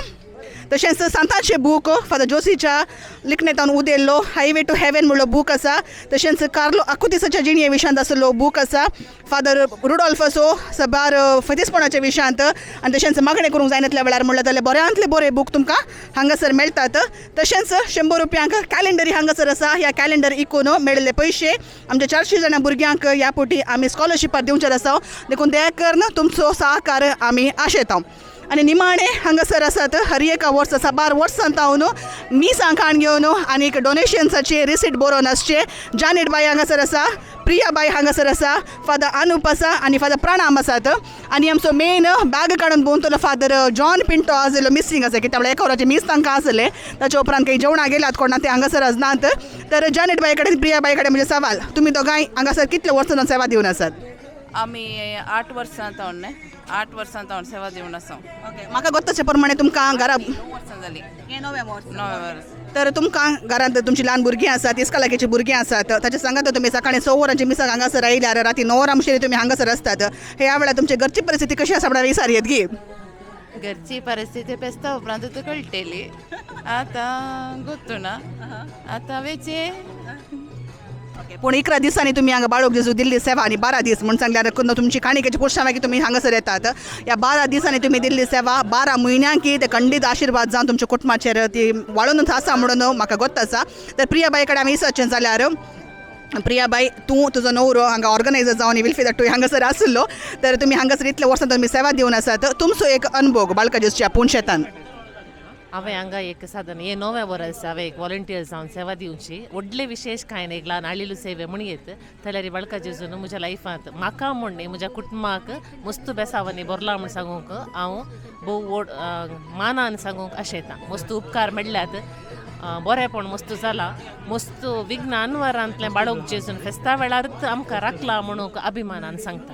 तशेंच सांताचे बूक फादर जोसीच्या लिखणेंतावन उदेल्लो हायवे टू हेवन म्हणलो बूक आसा. तशेंच कार्लो आकुतिसाच्या जिणये विशयांत आसलो बूक आसा. फादर रुडोल्फाचो सबार फतीसपणाच्या विशयांत आनी तशेंच मागणें करूंक जायनातल्या वेळार म्हणल्यार जाल्यार बऱ्यांतले बरे बूक तुमकां हांगासर मेळटात. तशेंच 100 रुपयांक कॅलेंडरी हांगासर आसा. ह्या कॅलेंडर इकून मेळिल्ले पयशे आमच्या 400 जाणां भुरग्यांक ह्या फावटी आमी स्कॉलरशिपार दिवचें आसा, देखून दया करून तुमचो सहकार आमी आशेता. आनी निमाणें हांगासर आसात हर एका वर्सा साबार वर्सां तावन मिसां काण घेवन आनीक डोनेशन्साचे रिसीट बरोवन आसचे जानेट बाय हांगासर आसा, प्रिया बाय हांगासर आसा, फादर अनुप आसा आनी फादर प्राणाम आसात. आनी आमचो मेन बॅग काडून भोंवतलो फादर जॉन पिंटो आसलो मिसींग आसा, कित्याक एका वराचें मीस तांकां आसलें, ताच्या उपरांत काही जेवणां गेल्यात कोणा ते हांगासर आसनात. तर जानेट बाय कडेन प्रिया बाय कडेन म्हजें सवाल, तुमी दोगांय हांगासर कितले वर्सां सेवा दिवन आसात? आमी 8 वर्सां तावन 8 वर्सां तावन सेवा दिवन आसा. म्हाका गोत्तचे प्रमाणे तुमकां घरा 9 वर्सां जालीं. 9 वर्स. 9 वर्स. तर तुमकां घरांत तुमची ल्हान भुरगीं आसात, इस्कलाकेची भुरगीं आसात, ताच्या सांगात तुमी सकाळी 6 वरांची मिसाक हांगासर आयल्यार राती 9 वरां मुशेरी तुमी हांगासर आसतात. ह्या वेळार तुमची घरची परिस्थिती कशी आसा म्हणल्यार विचार येत गी? घरची परिस्थिती पेस्ता उपरांत कळटली, आतां गोत्तुना आतां वेचे. पूण 11 दिसांनी तुमी हांगा बाळूक जेजू दिल्ली सेवा आनी 12 दीस म्हूण सांगल्यार तुमची काणिकेची पुरसांव की तुमी हांगासर येतात. ह्या 12 दिसांनी तुमी दिल्ली सेवा 12 म्हयन्यांकी ते खंडीत आशिर्वाद जावन तुमच्या कुटुंबाचेर ती वाळूनच आसा म्हणून म्हाका गोत्त आसा. तर प्रिया बाय कडेन आमी विचारचें जाल्यार प्रिया बाय, तूं तुजो नवरो हांगा ऑर्गनायजर जावन विल्फी तूं हांगासर आसलो, तर तुमी हांगासर इतल्या वर्सां तुमी सेवा दिवन आसात, तुमचो एक अनुभव बाळका जेजूच्या पूण शेतान. हांवें हांगा एक साधन हे 9 वर्स हांवें एक वॉलंटियर जावन सेवा दिवची. व्हडले विशेश कांय न्ही, एक ल्हान आळिलू सेवे म्हण येत जाल्यार बाळका जेजून म्हज्या लायफांत म्हाका म्हूण न्ही म्हज्या कुटुंबाक मस्त बेसावांनी भरला म्हूण सांगूंक हांव भोव व्हड मानान सांगूंक आशेता. मस्त उपकार मेळ्ळ्यात, बरेंपण मस्त जालां, मस्त विघ्न अनवरांतलें बाळोक जेजून फेस्ता वेळारूच आमकां राखला म्हणूंक अभिमानान सांगता.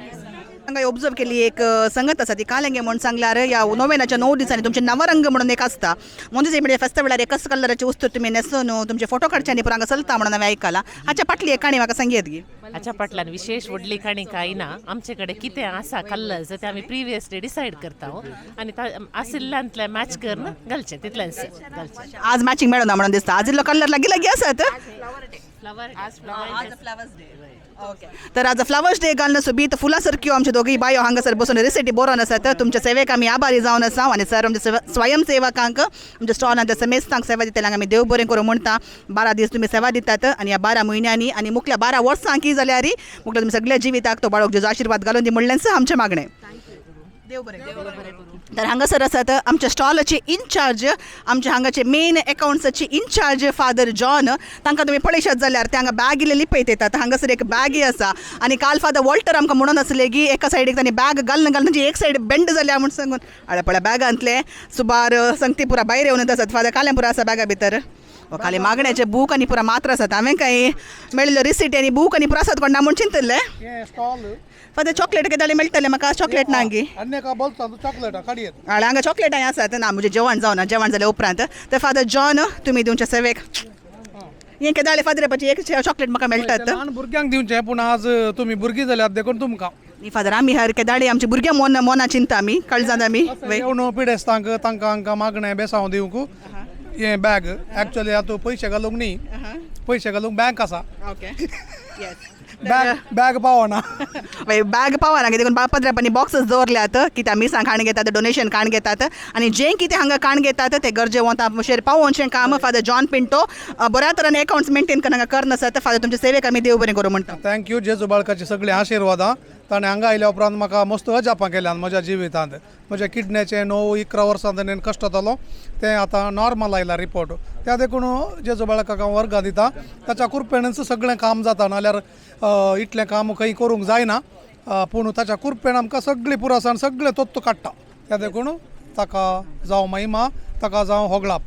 हांगा ऑब्जर्व केली एक संगत आसा ती कालेंगे म्हूण सांगल्यार ह्या नोवेनाच्या 9 दिसांनी तुमचे नवरंग म्हणून एक आसता, म्हणजे म्हणजे फेस्ता वेळार एकच कलराचे वस्तू तुमी न्हेसून तुमचे फोटो काडचे पुरो हांगा चलता म्हणून हांवें आयकलां. हाच्या फाटली एक काणी म्हाका सांगयत गी? हाच्या फाटल्यान विशेश व्हडली काणी कांय ना. आमचे कडेन कितें आसा कलर्स ते आमी प्रिवियस डे डिसायड करता आनी आशिल्ल्यांतलें मॅच करून घालचें, तितलेंच घालचें. आज मॅचिंग मेळना म्हणून दिसता, आज इल्लो कलर लागीं लागीं आसात. ओके, तर आज फ्लावर्स डे घालून सोबीत फुलां सारक्यो आमच्यो दोगीय बायो हांगासर बसून रेसिटी बरोवन आसात. तुमच्या सेवेक आमी आभारी जावन आसा आनी सर आमच्या स्वयंसेवकांक आमच्या स्टॉलांत समेस्तांक सेवा दितल्यांक आमी देव बरें करूं म्हणटा. 12 दीस तुमी सेवा दितात आनी ह्या 12 म्हयन्यांनी आनी मुखल्या 12 वर्सां की जाल्यार मुखल्या तुमी सगळ्या जिविताक तो बाळोक जेजू आशिर्वाद घालून दी म्हणलेंच आमचें मागणें. देव बरें करूं. तर हांगासर आसात आमच्या स्टॉलाचे इनचार्ज, आमच्या हांगाचे मेन एकाउंट्साचे इनचार्ज फादर जॉन. तांकां तुमी पळयशात जाल्यार ते हांगा बॅग इल्ले लिपयत येतात. हांगासर एक बॅगय आसा आनी काल फादर वॉल्टर आमकां म्हणून आसले की एका सायडीक तांणी बॅग घालून घालून तांची एक सायड बेंड जाल्या म्हूण सांगून. हळे पळय बॅगांतले सुमार संगती पुरा भायर येवन आसात. फादर काल्यां पुरा आसा बॅगा भितर. खाली मागण्याचे बूक आनी पुरा मात्र आसात. हांवें कांय मेळिल्लो रिसीट आनी बूक आनी पुरा आसात कोण ना म्हूण चिंतलें. फादर चॉकलेट कितें जाल्यार मेळटलें म्हाका? चॉकलेट ना गी? हय, हांगा चॉकलेटां आसात ना. म्हजें जेवण जावना, जेवण जाल्या उपरांत. तर फादर जॉन, तुमी दिवच्या सेवेक हें केदाळे जालें फादर, एक चॉकलेट म्हाका मेळटात. भुरग्यांक दिवचें, पूण आज तुमी भुरगीं जाल्यात देखून तुमकां. न्ही फादर, आमी हर केदाळे आमच्या भुरग्यां मोन मोना चिंता आमी कळजात आमी. येवन पिडेस्तांक तांकां हांकां मागणें बेसांव दिवंक हें बॅग. एक्चुअली आतां पयशे घालूंक न्ही, पयशे घालूंक बँक आसा. ओके, बॅग बॅग पावना. बॅग पावना देखून पाद्रापांनी बॉक्सेस दवरल्यात कित्याक मिसां काण घेतात, डोनेशन काण घेतात आनी जें कितें हांगा काण घेतात तें गरजेवंत शेर पावोवचें काम फादर जॉन पिंटो बऱ्या तरान एकाउंट्स मेंटेन करून हांगा करन आसात. फादर, तुमचे सेवेक आमी देव बरें करूं म्हणटा. Thank you. जेजू बाळकाची सगळीं आशिर्वादां. ताणें हांगा आयल्या उपरांत म्हाका मस्त अजापां केल्यान म्हज्या जिवितांत. म्हज्या किडण्याचें 9-11 वर्सां ताणें कश्ट जालो, तें आतां नॉर्मल आयला रिपोर्ट. त्या देखून जेजू बाळकाक हांव वर्गां दिता. ताच्या कृपेनच सगळें काम जाता, नाल्यार इतलें काम खंय करूंक जायना. पूण ताच्या कृपेन आमकां सगळी पुरासाण सगळें तत्व काडटा. त्या देखून ताका जावं महिमा, ताका जावं होगळाप.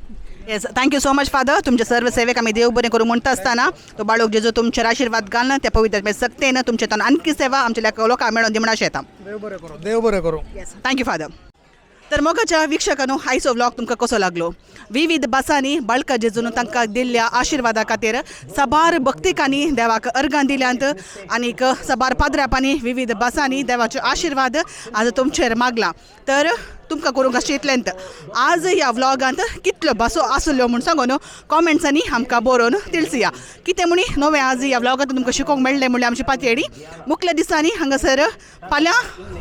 Yes, thank you so much father. तुमचे सर्व सेवेक आमी देव बरें करूं म्हणटा आसतना तो बाळूक जेजू तुमचेर आशिर्वाद घालना, त्या पवित्र सक्तेन तुमचे तान आणखी सेवा आमच्या लोकांक मेळोन दी म्हण आशें येता. देव बरें करूं, देव बरें करूं. Yes, thank you father. तर मोगाच्या वीक्षकांनो, आयचो व्लॉग तुमकां कसो लागलो? विविध भासांनी बाळका जेजून तांकां दिल्ल्या आशिर्वादा खातीर साबार भक्तिकांनी देवाक अर्गां दिल्यांत आनीक साबार पाद्रापांनी विविध भासांनी देवाचे आशिर्वाद आज तुमचेर मागला. तर तुमकां करूंक अशें इतलेंत. आज ह्या व्लॉगांत कितल्यो भासो आसल्यो म्हूण सांगून कॉमेंट्सांनी आमकां बरोवन तिळसया. कितें म्हणी नवें आज ह्या व्लॉगांत तुमकां शिकोवंक मेळ्ळें म्हणल्यार आमची पातयेडी मुखल्या दिसांनी हांगासर फाल्यां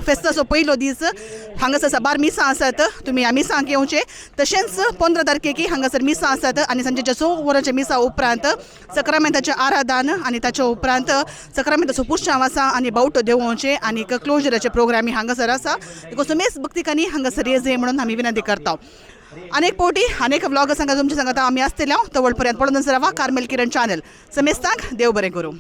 फेस्ताचो पयलो दीस, हांगासर साबार मिसां आसात, तुमी ह्या मिसांक येवचें. तशेंच 15 तारखेक हांगासर मिसां आसात आनी सांजेच्या 6 वरांच्या मिसां उपरांत सक्रामेंताचें आराधन आनी ताच्या उपरांत सक्रामेंताचो पुरशांव आसा आनी बावटो देंवोवचें आनी क्लोजराचे प्रोग्रामी हांगासर आसा. देखून समेस्त भक्तिकांनी हांगासर येजे म्हणून आमी विनंती करता. अनेक पवटी अनेक व्लॉग सांगा तुमच्या सांगता आमी आसतले. तवळ पर्यंत पळोवन रावा कार्मेल किरण चॅनल. समेस्तांक देव बरें करूं.